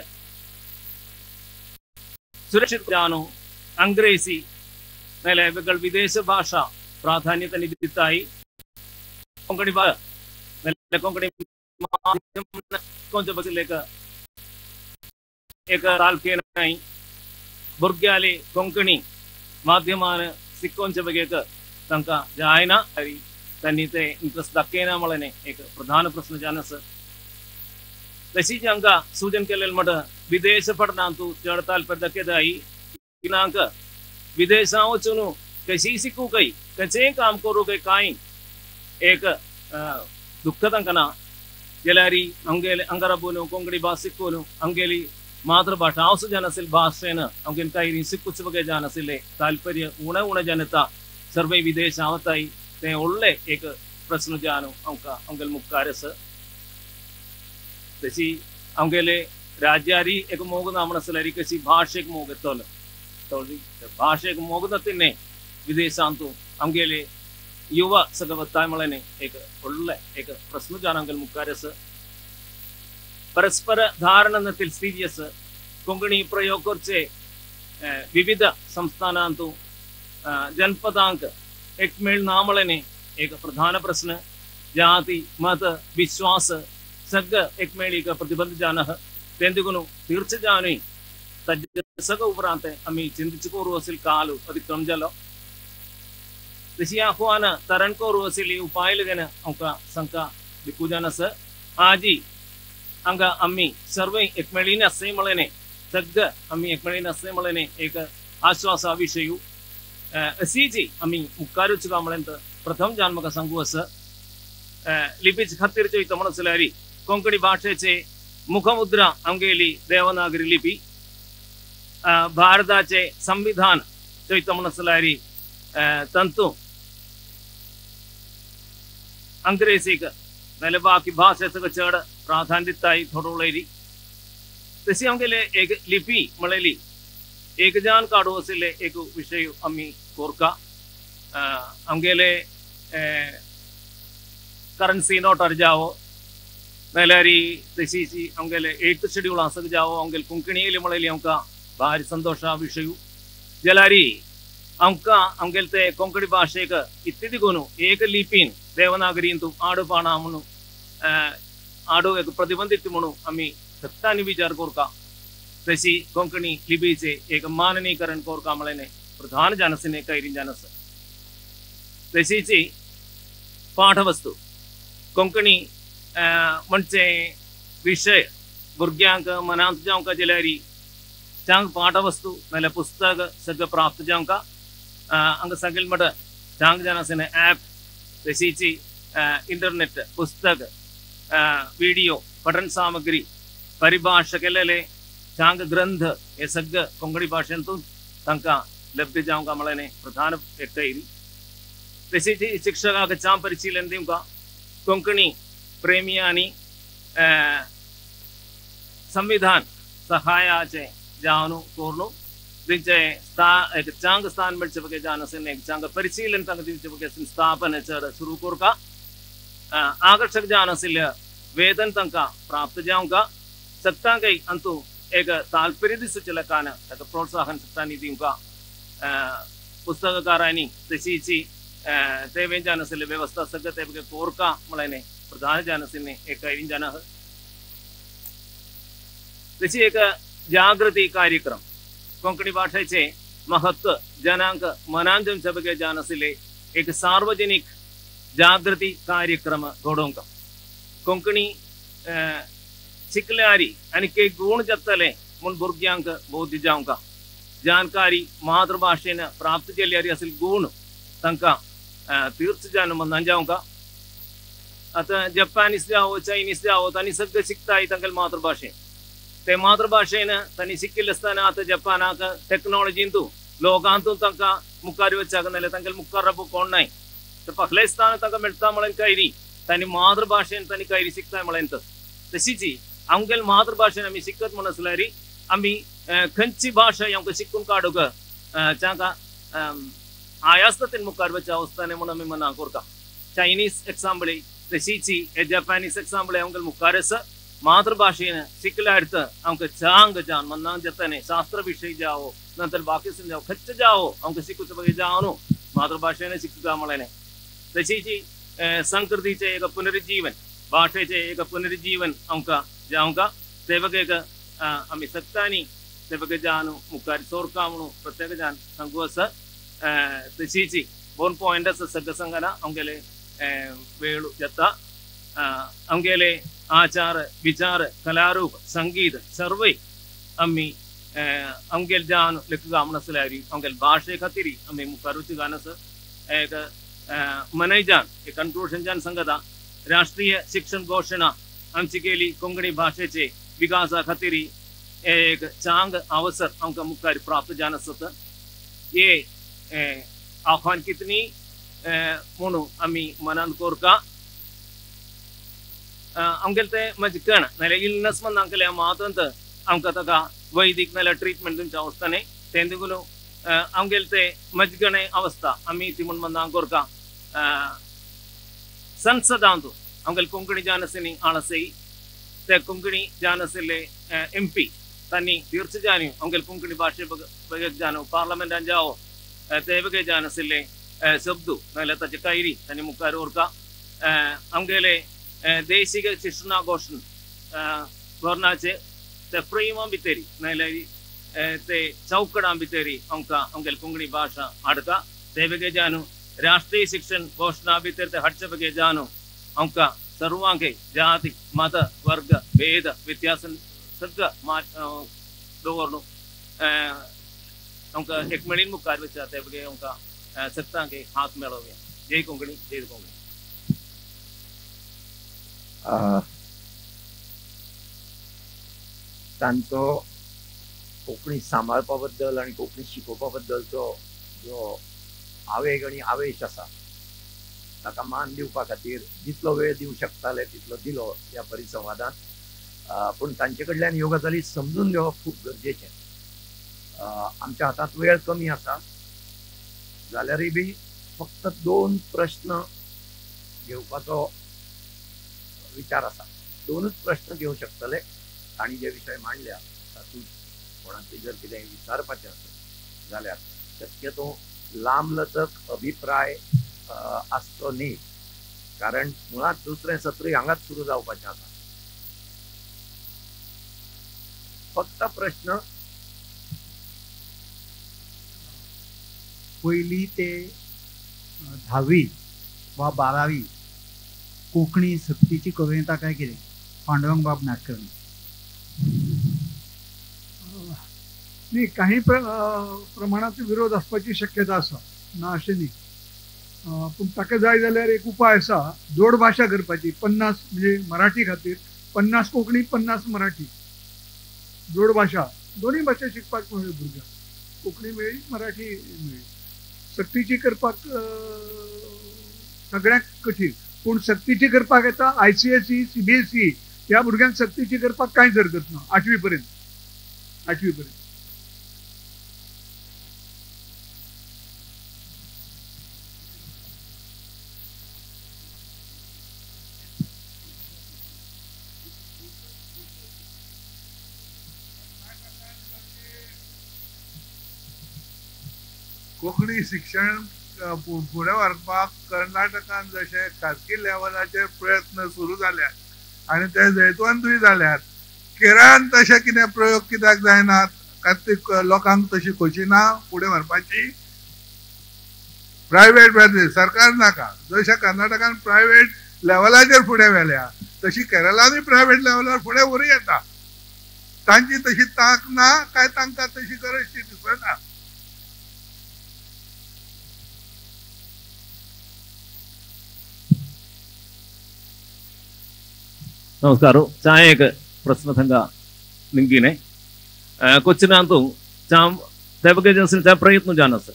सुरक्षित जावन अंग्रेजी नाल्यार वेगळ विदेश भाशा प्राधान्य तांणी दिताय. कोंकणी नाल्यार कोंकणी शिकोवचे बगेर एक तालके भुरग्यांले कोंकणी माध्यमान शिकोवचे बगेर तांकां जायना तांणी ते इंट्रस्ट दाखयना म्हळ्यार एक प्रधान प्रश्न जावन आसा. तशीच हांकां सूचन केल्लें म्हणटा विदेश पठनांतू चड ताल्पर्य दाखयताय. किनांक विदेशां वचून कशी शिकूंक कशें काम करूंक कांय एक दुख्ख तांकां ना. जाल्यार आमगेले अंगारा बोलूं कोंकणी भास शिकून आमगेली मातृभाशा हांव सुद्दां जाणाशिल्ले भाशेन आमगेले कांय शिकूच बगे जाणाशिल्ले ताल्पर्य उणें उणें जावन येता. सर्वय विदेशां वताय तें व्हडलें एक प्रश्न जावन आमकां आमगेले मुखार आसा. तशी आमगेले राज्यारी एक मोग ना म्हण आसल्यार कशी भाशेक मोग येतलो भाशेक मोग जाता विदेशांतू आमगेले युवा सगळं वताय म्हळ्यार एक व्हडलें एक प्रश्न जावन आमगेले मुखार आसा. परस्पर धारणा स्थिती आसा. कोंकणी प्रयोग करचे विविध संस्थानांतू जनपदांक एकमेळ ना म्हळ्यार एक प्रधान प्रश्न. जाती मत विश्वास सगळं एकमेळीक प्रतिबंध जावन आहा. तें देखून तीर्थ जावनूय ताजे सगळं उपरांत आमी चिंतिच करू असेल काल अतिक्रम जालो. तशी आव्हान तरण करू असेल उपाय लगेन आमकां सांका दिकू जावन आसा. आजी हांगा आमी सर्वय एकमेळीन आसय म्हळ्यार सगळं आमी एकमेळीन आसय म्हळ्यार एक आश्वासा विशय अशीची आमी मुखार वचूंक म्हळ्यार प्रथम जावन म्हाका सांगू आसा. लिपीचे खातीर चोयता म्हण आसल्यार कोंकणी भाशेचे मुखमुद्रा आमगेली देवनागरी लिपी. भारताचे संविधान चोयता म्हण आसल्यार तंतू अंग्रेजीक नाल्यार बाकी भाशे सगळं चड प्राधान्य दिताय थोडो उलयली. तशी आमगेले एक लिपी म्हळेली एक जान काडू आशिल्ले एक विशय आमी कोरका. आमगेले करन्सी नोटार जावो नाल्यार तशीच आमगेले एट्थ शेड्यूल आसक जावो आमगेले कोंकणी येयली म्हळेली आमकां भारी संतोशा विशय. जाल्यार आमकां आमगेले ते कोंकणी भाशेक इतले देखून एक लिपीन देवनागरीन तूं आडू पाणां म्हणून आडू एक प्रतिबंधीत म्हणून आमी सत्तांनी विचार कोरका. तशी कोंकणी लिपीचे एक माननीकरण कोरका म्हळ्यार प्रधान जानसीने कैरीन जानस. तशीच पाठवस्तू कोंकणी म्हणजे विशय भुरग्यांक मनांत जावंक जाल्यार चांग पाठवस्तू नाल्यार पुस्तक सगळें प्राप्त जावंक हांगा सगळें म्हणटा चांग जाणासने ॲप तशीच इंटरनेट पुस्तक विडियो पठन सामग्री परिभाषा केलेले चांग ग्रंथ हे सगळं कोंकणी भाशेंतून तांकां लभ्य जावंक म्हळ्यार प्रधान एक कैरी. तशीच शिक्षकाक चांग परिशीलन दिवंक कोंकणी प्रेमियांनी संविधान सहायाचे जावन कोर्नु दिवचे एक चांग स्थान मेळचे बगे जावन आसून एक चांग परिशीलन तांकां दिवचे बगे स्थापन चड सुरू कोरका. आकर्शक जावन आशिल्ले वेतन तांकां प्राप्त जावंक सत्तांकय अंतू एक ताल्पर्य दिसूचे लेखान ताका प्रोत्साहन सत्तांनी दिवंक पुस्तककारांनी तशीच ते वे जान आशिल्ले वेवस्था सगळं ते बगे कोरका म्हळ्याने प्रधान जान आशिल्ले एक कैरीन जान आहा. तशी एक जागृती कार्यक्रम कोंकणी भाशेचे महत्व जनांक मनान जमचे बगे जान आशिल्ले एक सार्वजनिक जागृती कार्यक्रम घडोवंक कोंकणी शिकल्यारी आनी के गुण जातले म्हूण भुरग्यांक बोध जावंक जानकारी मातृभाशेन प्राप्त केल्यारी असेल गुण तांकां तीर्थ जान म्हणून जावंक. आतां जपानीस जावो चायनीस जावो तांणी सगळें शिकताय तांकां मातृभाशेन ते मातृभाशेन तांणी शिकिल्लें आसतना आतां जपानाक टॅक्नोलॉजींतू लोकांतू तांकां मुखार वचपाक नाल्यार तांकां मुखार रावपाक कोण नाय तर पखले स्थान तांकां मेळटा म्हणून कैरी तांणी मातृभाशेन तांणी कैरी शिकताय म्हणून. तशीच आमगेले मातृभाशेन आमी शिकत म्हूण आसल्यार आमी खंयची भाशा आमकां शिकून काडूंक तांकां आयास्त तें मुखार वचच्या अवस्थाने म्हूण आमी मना करता. चायनीस एग्जाम्पल तशीच जपानीस एग्जाम्पल आमकां मुखार आसा मातृभाशेन शिकल्यार आमकां चांग जावन मनाक जाताने शास्त्र विशय जावो नंतर बाकी जावो खंयचे जावो आमकां शिकूचे बगे जावं न्हू मातृभाशेन शिकता म्हणलें. तशीच संस्कृतीचें एक पुनरुज्जीवन भाशेचें एक पुनरुज्जीवन आमकां जावंक ते बगे एक आमी सत्तांनी ते बगे जावन मुखार सोरका म्हणून प्रत्येक जान सांगू आसा. तशीच बोन पॉयंट आसा सगळें सांगना आमगेले वेळ जाता आमगेले आचार विचार कलारूप संगीत सर्वय आमी आमगेले जावन लेखका म्हूण आसल्यार आमगेले भाशे खातीर आमी मुखार वचूंक आसा. एक मनय जान एक कन्क्लूजन जान सांगता राष्ट्रीय शिक्षण घोशणा आमची केली कोंकणी भाशेचे विकासा खातीर एक चांग अवसर आमकां मुखार प्राप्त जावन आसता. हे आव्हान कितनी म्हणून आमी मनान कोरका आमगेले ते मजकण नाल्यार इलनस म्हण आमगेले मातंत आमकां ताका वैदीक नाल्यार ट्रिटमेंट दिवच्या अवस्था न्ही तें देखून आमगेले ते मजगणे अवस्था आमी ती म्हूण मनान कोरका. संसदांत आमगेले कोंकणी जान आशिल्ली आळसई ते कोंकणी जान आशिल्ले एम पी तांणी तीर्थ जान्यू आमगेले कोंकणी भाशे बगे जानो पार्लमेंटान जावो ते बगे जान आशिल्ले शब्द नाल्यार ताचे कैरी तांणी मुखार उरका. आमगेले देशीक शिक्षणा घोशण धोरणाचे ते फ्रेमा भितरी नाल्यार ते चौकडां भितरी आमकां आमगेले कोंकणी भाशा हाडटा ते बगे जाणू राष्ट्रीय शिक्षण घोशणा भितर ते हाडचे बगे जाणू आमकां सर्वांक जाती मत वर्ग भेद व्यत्यास सगळं दवरून आमकां एकमेळीन मुखार वचता ते बगे आमकां सत्तांक हात मेळोवया. जय कोंकणी जय कोंकणी. तांचो कोंकणी सांबाळपा बद्दल आनी कोंकणी शिकोवपा बद्दलचो जो आवेग आनी आवेश आसा ताका मान दिवपा खातीर जितलो वेळ दिवं शकताले तितलो दिलो ह्या परिसंवादान. पूण तांचे कडल्यान ह्यो गजाली समजून घेवप खूब गरजेचें. आमच्या हातांत वेळ कमी आसा जाल्यारूय बी फक्त 2 प्रश्न घेवपाचो विचार आसा. 2च प्रश्न घेवं शकतले तांणी जे विशय मांडल्या तातूंत कोणाकय जर कितें विचारपाचें आसत जाल्यार शक्यतो लांबलचक अभिप्राय आसचो न्ही, कारण मुळांत दुसरें सत्रूय हांगाच सुरू जावपाचें आसा. फक्त प्रश्न पयली ते 10वी वा 12वी कोंकणी सक्तीची करूं येता काय कितें? पांडुरंग बाब नाडकर्णी. न्ही, काही प्रमाणांत विरोध आसपाची शक्यता आसा, ना अशें न्ही. पूण ताका जाय जाल्यार एक उपाय आसा, जोड भाशा करपाची. 50 म्हणजे मराठी खातीर 50 कोंकणी 50 मराठी, जोड भाशा, दोनूय भाशा शिकपाक मेळ्ळ्यो भुरग्यांक, कोंकणी मेळ्ळी मराठी मेळ्ळी. सक्तीची करपाक सगळ्यांक कठीण, पूण सक्तीची करपाक येता. ICSE CBSE ह्या भुरग्यांक सक्तीची करपाक कांयच हरकत ना 8वी पर्यंत, 8वी पर्यंत. कोंकणी शिक्षण फुडें व्हरपाक कर्नाटकान जशे खाजगी लेवलाचेर प्रयत्न सुरू जाल्यात आनी ते जैतवंतूय जाल्यात, केरळान तशे कितें प्रयोग कित्याक जायनात? कारण ती लोकांक तशी खोशी ना फुडें व्हरपाची. प्रायवेट सरकार नाका, जशें कर्नाटकान प्रायवेट लेवलाचेर फुडें व्हेल्या तशी केरळानूय प्रायवेट लेवलार फुडें व्हरूं येता. तांची तशी तांक ना काय तांकां तशी गरज ती दिसना. नमस्कार. चाय एक प्रश्न थंगा निमगीने कोच्चिनांतु चाम तेबगे चा प्रयत्न जानस.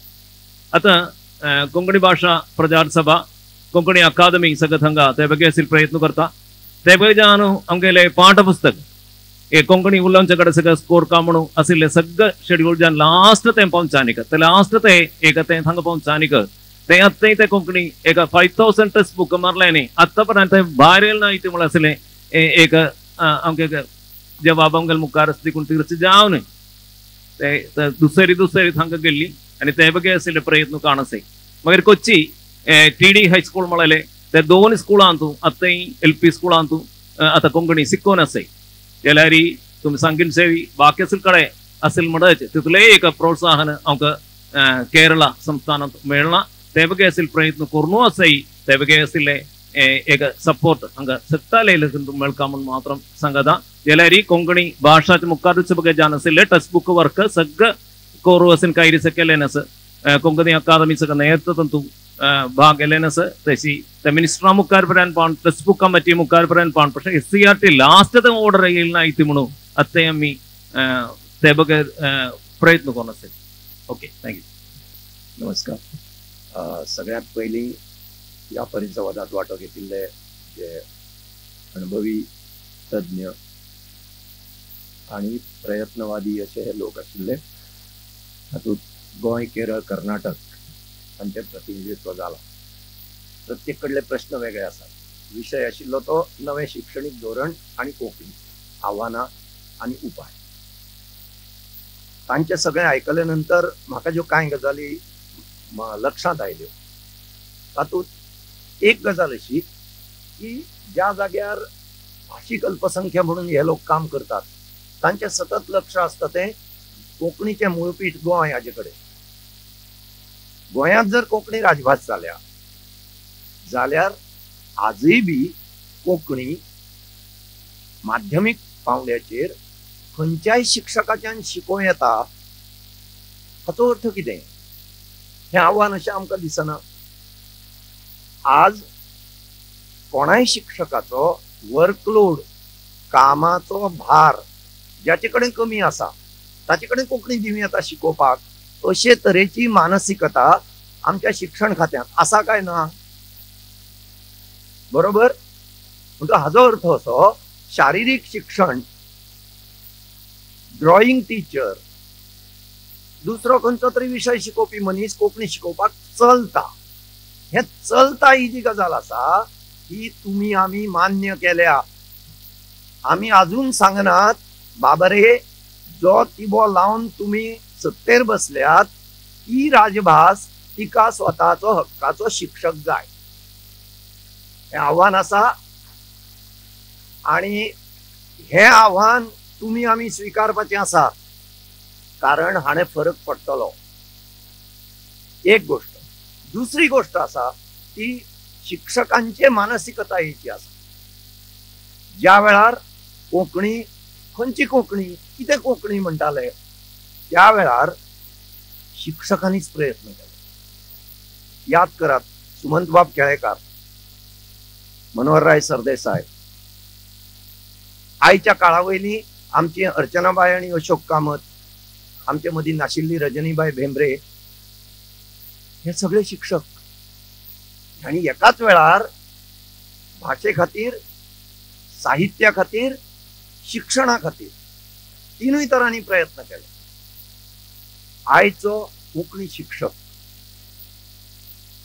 आता कोंकणी भाषा प्रचार सभा कोंकणी अकादमी सगळं थंगा तेबगे प्रयत्न करता. तेबगे जानो आमगेले पाठपुस्तक हे कोंकणी उलोवच्या कडेन सगळं स्कोर का म्हणून आशिल्लें सगळं शेड्यूल जावन लास्ट तें पावचानिक ते लास्ट ते एक तें थांगा पावचानिक ते आतां ते कोंकणी एक 5000 टेक्स्ट बूक मारलें न्ही आतां पर्यंत तें भायर येयलें ना इतलें म्हळ्यार आशिल्लें एक आमगे जवाब आमगेले मुखार देखून तिरचे जावन ते दुसरी दुसरी थांगा गेल्ली आनी ते बगे आशिल्ले प्रयत्न काणसे. मागीर कोच्ची टी डी हायस्कूल म्हळ्याले ते दोन स्कुलांतू आतांय एल पी स्कुलांतू आतां कोंकणी शिकोवन आसाय. जाल्यार तुमी सांगीन सेवी बाकी कडेन असेल म्हणत तितलें एक प्रोत्साहन आमकां केरळा संस्थानांत मेळना. ते बगे आशिल्ले प्रयत्न करून आसाय ते बगे आशिल्ले एक सपोर्ट हांगा सत्ताले मेळका म्हूण मात्र सांगता. जाल्यार कोंकणी भाशाचे मुखारूच बगे जावन आशिल्ले टेक्स्ट बूक वर्क सगळं कोरू असेल कायरी केलें नास. कोंकणी अकादमी सगळं नेतृत्व भाग गेलें आसा. तशी ते मिनिस्टरा मुखार पर्यंत पावन टेक्स्ट बुक कमिटी मुखार पर्यंत पावन പക്ഷേ S C R T last order येईल ना इथे म्हणून आतां आमी ते बगर प्रयत्न करून असेल. Okay, thank you. नमस्कार. सगळ्यात पयलीं ह्या परिसंवादात वांटो घेतिल्ले जे अणभवी तज्ञ आनी प्रयत्नवादी अशे हे लोक आशिल्ले तातूंत गोंय, केरळ, कर्नाटक हांचें प्रतिनिधित्व जालां. प्रत्येक कडले प्रश्न वेगळे आसात. विशय आशिल्लो तो नवें शिक्षणीक धोरण आनी कोंकणी आव्हानां आनी उपाय. तांचें सगळें आयकले नंतर म्हाका ज्यो कांय गजाली लक्षांत आयल्यो तातूंत एक गजाल अशी की ज्या जाग्यार भाशीक अल्पसंख्या म्हणून हे लोक काम करतात तांचें सतत लक्ष आसता तें कोंकणीचें मूळपीठ गोंय हाजे कडेन. गोंयांत जर कोंकणी राजभास जाल्या जाल्यार आजूय बी कोंकणी माध्यमीक पावंड्याचेर खंयच्याय शिक्षकाच्यान शिकोवं येता हाचो अर्थ कितें? हें आव्हान अशें आमकां दिसना. आज कोणाय शिक्षकाचो वर्कलोड, कामाचो भार ज्याचे कडेन कमी आसा ताचे कडेन कोंकणी दिवं येता शिकोवपाक अशे तरेची मानसिकता आमच्या शिक्षण खात्यांत आसा काय ना? बरोबर. म्हणटो हाजो अर्थ असो शारिरीक शिक्षण, ड्रॉइंग टिचर, दुसरो खंयचो तरी विशय शिकोवपी मनीस कोंकणी शिकोवपाक चलता. हें चलता ही जी गजाल आसा ही तुमी आमी मान्य केल्या. आमी आजून सांगनात बाबा रे जो तिबो लावन तुमी सत्तेर बसल्यात ही राजभास तिका स्वताचो हक्काचो शिक्षक जाय. हें आव्हान आसा आनी हें आव्हान तुमी आमी स्विकारपाचें आसा कारण हाणें फरक पडटलो. एक गोष्ट. दुसरी गोष्ट आसा ती शिक्षकांचे मानसिकतायेची आसा. ज्या वेळार कोंकणी खंयची कोंकणी कितें कोंकणी म्हणटाले त्या वेळार शिक्षकांनीच प्रयत्न केले. याद करात सुमंतबाब केळेकार, मनोहरराय सरदेसाय, आयच्या काळा वयली आमची अर्चनाबाय आनी अशोक कामत, आमचे मदीं नाशिल्ली रजनीबाय भेंब्रे, हे सगळे शिक्षक आनी एकाच वेळार भाशे खातीर, साहित्या खातीर, शिक्षणा खातीर तिनूय तरांनी प्रयत्न केले. आयचो कोंकणी शिक्षक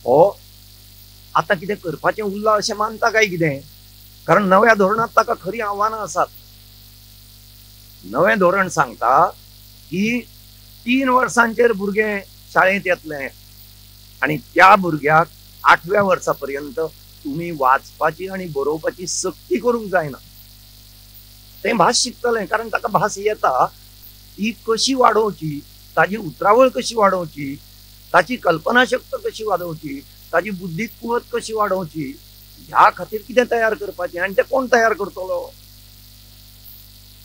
हो आतां कितें करपाचें उरलां अशें मानता काय कितें? कारण नव्या धोरणांत ताका खरी आव्हानां आसात. नवें धोरण सांगता की 3 वर्सांचेर भुरगें शाळेंत येतलें, आनी त्या भुरग्याक 8व्या वर्सा पर्यंत तुमी वाचपाची आनी बरोवपाची सक्ती करूंक जायना. तें भास शिकतलें कारण ताका भास येता, ती कशी वाडोवची, ताजी उतरावळ कशी वाडोवची, ताची कल्पनाशक्त कशी वाडोवची, ताजी बुद्धीक कुवत कशी वाडोवची, ह्या खातीर कितें तयार करपाचें आनी तें कोण तयार करतलो?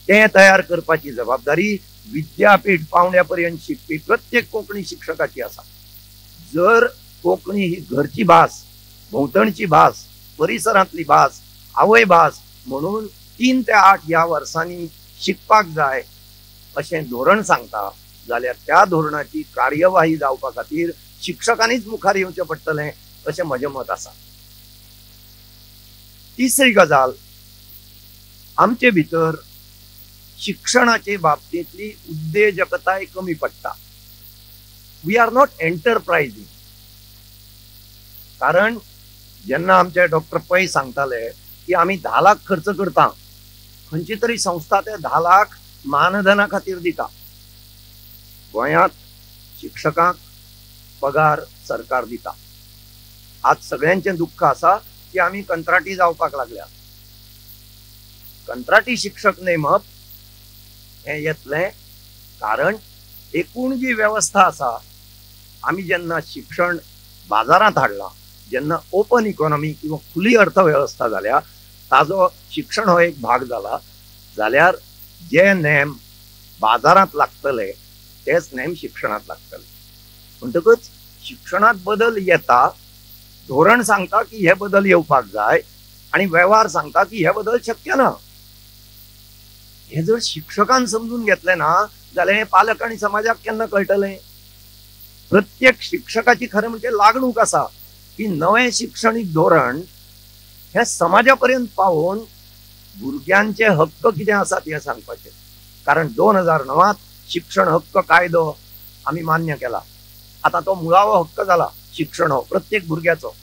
तें तयार करपाची जबाबदारी विद्यापीठ पावंड्या पर्यंत शिकपी प्रत्येक कोंकणी शिक्षकाची आसा. जर कोंकणी ही घरची भास, भोंवतणची भास, परिसरांतली भास, आवय भास म्हणून 3 ते 8 ह्या वर्सांनी शिकपाक जाय अशें धोरण सांगता जाल्यार त्या धोरणाची कार्यवाही जावपा खातीर शिक्षकांनीच मुखार येवचें पडटलें अशें म्हजें मत आसा. तिसरी गजाल, आमचे भितर शिक्षणाचे बाबतींतली उद्देजकताय कमी पडटा. We are not enterprising. कारण जेन्ना आमचे डॉक्टर पै सांगताले की आमी 10 लाख खर्च करता, खंयची तरी संस्था ते 10 लाख मानधना खातीर दिता. गोंयांत शिक्षकांक पगार सरकार दिता. आज सगळ्यांचें दुख्ख आसा की आमी कंत्राटी जावपाक लागल्या. कंत्राटी शिक्षक नेमप हें येतलें कारण एकूण जी वेवस्था आसा, आमी जेन्ना शिक्षण बाजारांत हाडलां, जेन्ना ओपन इकॉनॉमी किंवा खुली अर्थवेवस्था जाल्या, ताजो शिक्षण हो एक भाग जाला, जाल्यार जे नेम बाजारांत लागतले तेच नेम शिक्षणांत लागतले. म्हणटकच शिक्षणांत बदल येता, धोरण सांगता की हे बदल येवपाक जाय आनी वेव्हार सांगता की हे बदल शक्य ना. हे जर शिक्षकान समजून घेतले ना जाल्यार हे पालक आनी समाजाक केन्ना कळटलें? प्रत्येक शिक्षकाची खरें म्हणजे लागणूक आसा की नवें शिक्षणीक धोरण हे समाजा पर्यंत पावोवन भुरग्यांचे हक्क कितें आसात हें सांगपाचें. कारण 2009 शिक्षण हक्क कायदो आमी मान्य केला. आतां तो मुळावो हक्क जाला शिक्षण हो प्रत्येक भुरग्याचो.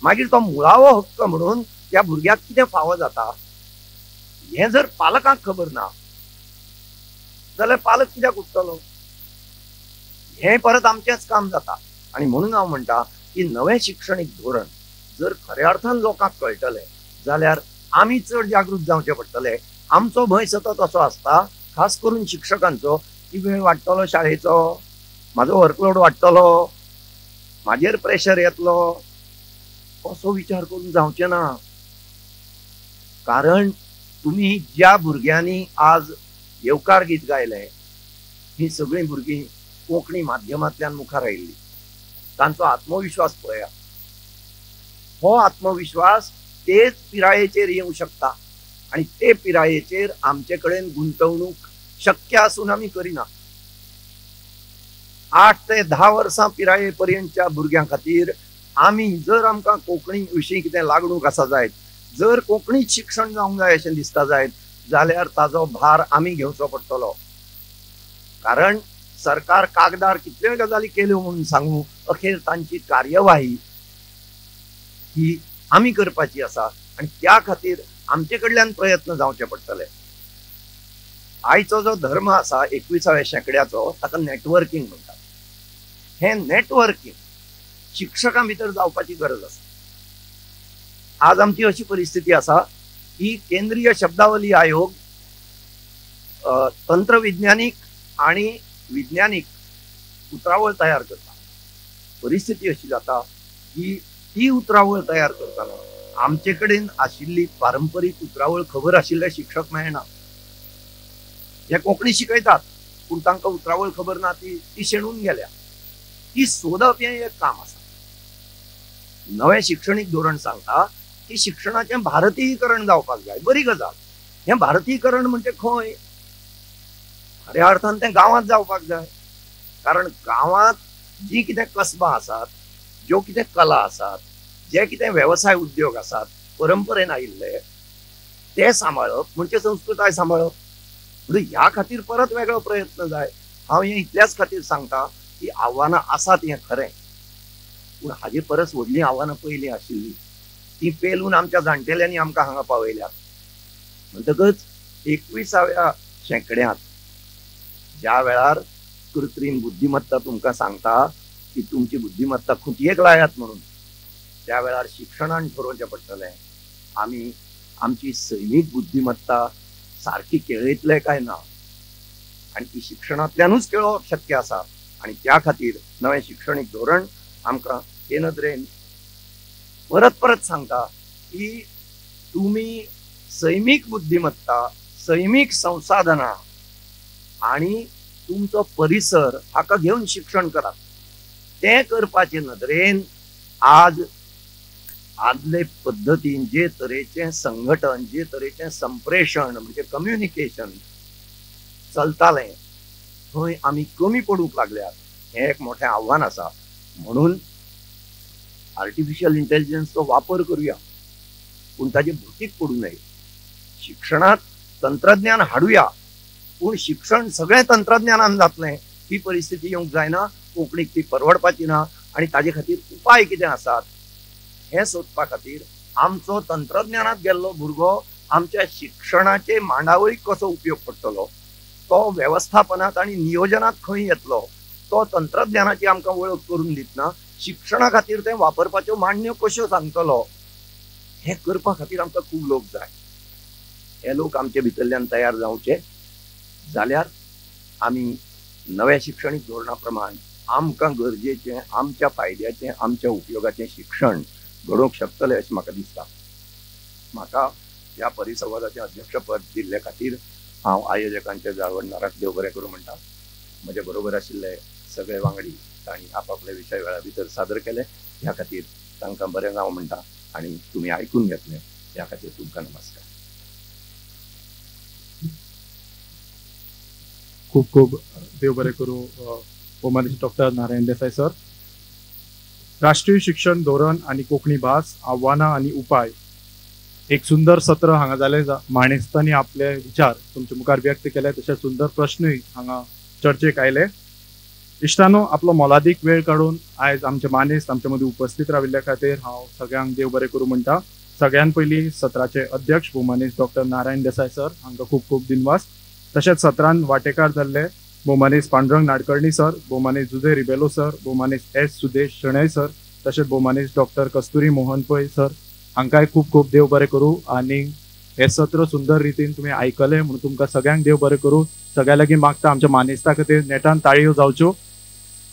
मागीर तो मुळावो हक्क म्हणून त्या भुरग्याक कितें फावो जाता हें जर पालकांक खबर ना जाल्यार पालक कित्याक उठतलो? हें परत आमचेंच काम जाता. आनी म्हणून हांव म्हणटा की नवें शिक्षणीक धोरण जर खऱ्या अर्थान लोकांक कळटलें जाल्यार आमी चड जागृत जावचें पडटलें. आमचो भंय सतत असो आसता, खास करून शिक्षकांचो, की वेळ वाडटलो शाळेचो, म्हाजो वर्कलोड वाडटलो, म्हाजेर प्रेशर येतलो, असो विचार करून जावचें ना. कारण तुमी ज्या भुरग्यांनी आज येवकार गीत गायलें ही सगळीं भुरगीं कोंकणी माध्यमांतल्यान मुखार आयिल्ली. तांचो आत्मविश्वास पळया. हो आत्मविश्वास तेच पिरायेचेर येवं शकता आनी ते पिरायेचेर आमचे कडेन गुंतवणूक शक्य आसून आमी करिना. 8 ते 10 वर्सां पिराये पर्यंतच्या भुरग्यां खातीर आमी जर आमकां कोंकणी विशीं कितें लागणूक आसा जायत, जर कोंकणीत शिक्षण जावंक जाय अशें दिसता जायत जाल्यार ताजो भार आमी घेवचो पडटलो. कारण सरकार कागदार कितल्योय गजाली केल्यो म्हणून सांगू, अखेर तांची कार्यवाही ही आमी करपाची आसा आनी त्या खातीर आमचे कडल्यान प्रयत्न जावचे पडटले. आयचो जो धर्म आसा 21व्या शेंकड्याचो ताका नेटवर्किंग म्हणटात. हें नेटवर्किंग शिक्षकां भितर जावपाची गरज आसा. आज आमची अशी परिस्थिती आसा की केंद्रीय शब्दावली आयोग तंत्रविज्ञानीक आनी विज्ञानीक उतरावळ तयार करता. परिस्थिती अशी जाता की ती उतरावळ तयार करतना आमचे कडेन आशिल्ली पारंपरीक उतरावळ खबर आशिल्ले शिक्षक मेळना. हे कोंकणी शिकयतात पूण तांकां उतरावळ खबर ना, ती शेणून गेल्या. ती सोदप हें एक काम आसा. नवें शिक्षणीक धोरण सांगता की शिक्षणाचें भारतीयीकरण जावपाक जाय. बरी गजाल. हें भारतीयीकरण म्हणजे खंय? खऱ्या अर्थान तें गांवांत जावपाक जाय. कारण गांवांत जी कितें कसबां आसात, ज्यो कितें कला आसात, जे कितें वेवसाय उद्योग आसात परंपरेन आयिल्ले, ते सांबाळप म्हणजे संस्कृताय सांबाळप. म्हणजे ह्या खातीर परत वेगळो प्रयत्न जाय. हांव हें इतल्याच खातीर सांगता की आव्हानां आसात हें खरें, पूण हाजे परस व्हडलीं आव्हानां पयलीं आशिल्लीं, तीं पेलून आमच्या जाणटेल्यांनी आमकां हांगा पावयल्यात. म्हणटकच 21व्या शेंकड्यांत ज्या वेळार कृत्रीम बुद्धिमत्ता तुमकां सांगता की तुमची बुद्धिमत्ता खुटयेक लायात म्हणून. त्या वेळार शिक्षणान ठरोवचें पडटलें आमी आमची सैमीक बुद्धिमत्ता सारकी केळयतले काय ना, आनी ती शिक्षणांतल्यानूच केळोवप शक्य आसा. आनी त्या खातीर नवें शिक्षणीक धोरण आमकां ते नदरेन परत परत सांगता की तुमी सैमीक बुद्धिमत्ता, सैमीक संसाधनां आनी तुमचो परिसर हाका घेवन शिक्षण करात. तें करपाचे नदरेन आज आदले पद्दतीन जे तरेचें संघटन, जे तरेचें संप्रेशण म्हणजे कम्युनिकेशन चलतालें थंय आमी कमी पडूंक लागल्यात. हें एक मोठें आव्हान आसा. म्हणून आर्टिफिशियल इंटेलिजन्सचो वापर करुया, पूण ताजे भकीक पडूं नये. शिक्षणांत तंत्रज्ञान हाडुया, पूण शिक्षण सगळें तंत्रज्ञानान जातलें ही परिस्थिती येवंक जायना. कोंकणीक ती परवडपाची ना आनी ताजे खातीर उपाय कितें आसात हें सोदपा खातीर आमचो तंत्रज्ञानांत गेल्लो भुरगो आमच्या शिक्षणाचे मांडावळीक कसो उपयोग पडटलो, तो वेवस्थापनांत आनी नियोजनांत खंय येतलो, तो तंत्रज्ञानाची आमकां वळख करून दितना शिक्षणा खातीर तें वापरपाच्यो मांडण्यो कश्यो सांगतलो, हें करपा खातीर आमकां खूब लोक जाय. हे लोक आमचे भितरल्यान तयार जावचे जाल्यार आमी नव्या शिक्षणीक धोरणा प्रमाण आमकां गरजेचें, आमच्या फायद्याचें, आमच्या उपयोगाचें शिक्षण घडोवंक शकतलें अशें म्हाका दिसता. म्हाका ह्या परिसंवादाचें अध्यक्षपद दिल्ले खातीर हांव आयोजकांच्या जाळवणदाराक देव बरें करूं म्हणटा. म्हजे बरोबर आशिल्ले सगळे वांगडी तांणी आपापले विशय वेळा भितर सादर केले, ह्या खातीर तांकां बरें जावं म्हणटा आनी तुमी आयकून घेतलें ह्या खातीर तुमकां नमस्कार. खूब खूब देव बरें करूं भोवमानेस्त डॉक्टर नारायण देसाय सर. राष्ट्रीय शिक्षण धोरण आनी कोंकणी भास, आव्हानां आनी उपाय, एक सुंदर सत्र हांगा जालें. मानेस्तांनी आपले विचार तुमचे मुखार व्यक्त केले, तशेंच सुंदर प्रश्नूय हांगा चर्चेक आयले. इश्टानो, आपलो मोलादीक वेळ काडून आयज आमचे मानेस्त आमचे मदीं उपस्थित राविल्ल्या खातीर हांव सगळ्यांक देव बरें करूं म्हणटा. सगळ्यान पयलीं सत्राचे अध्यक्ष भोवमानेस्त डॉक्टर नारायण देसाय सर हांकां खूब खूब दिनवास. तशेंच सत्रान वांटेकार जाल्ले भोवमानेस्त पांडुरंग नाडकर्णी सर, भोवमानेस्त जुझे रिबेलो सर, भोवमानेस्त एस सुदेश शणै सर, तशेंच भोवमानेस्त डॉक्टर कस्तुरी मोहन पै सर हांकांय खूब खूब देव बरें करूं. आनी हें सत्र सुंदर रितीन तुमी आयकलें म्हणून तुमकां सगळ्यांक देव बरें करूं. सगळ्यां लागीं मागता आमच्या मानेस्ता खातीर नेटान ताळयो जावच्यो.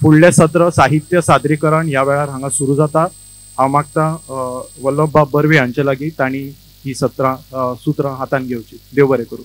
फुडलें सत्र साहित्य सादरीकरण ह्या वेळार हांगा सुरू जाता. हांव मागता वल्लभबाब बर्वे हांचे लागीं तांणी ही सत्रां सुत्रां हातान घेवची. देव बरें करूं.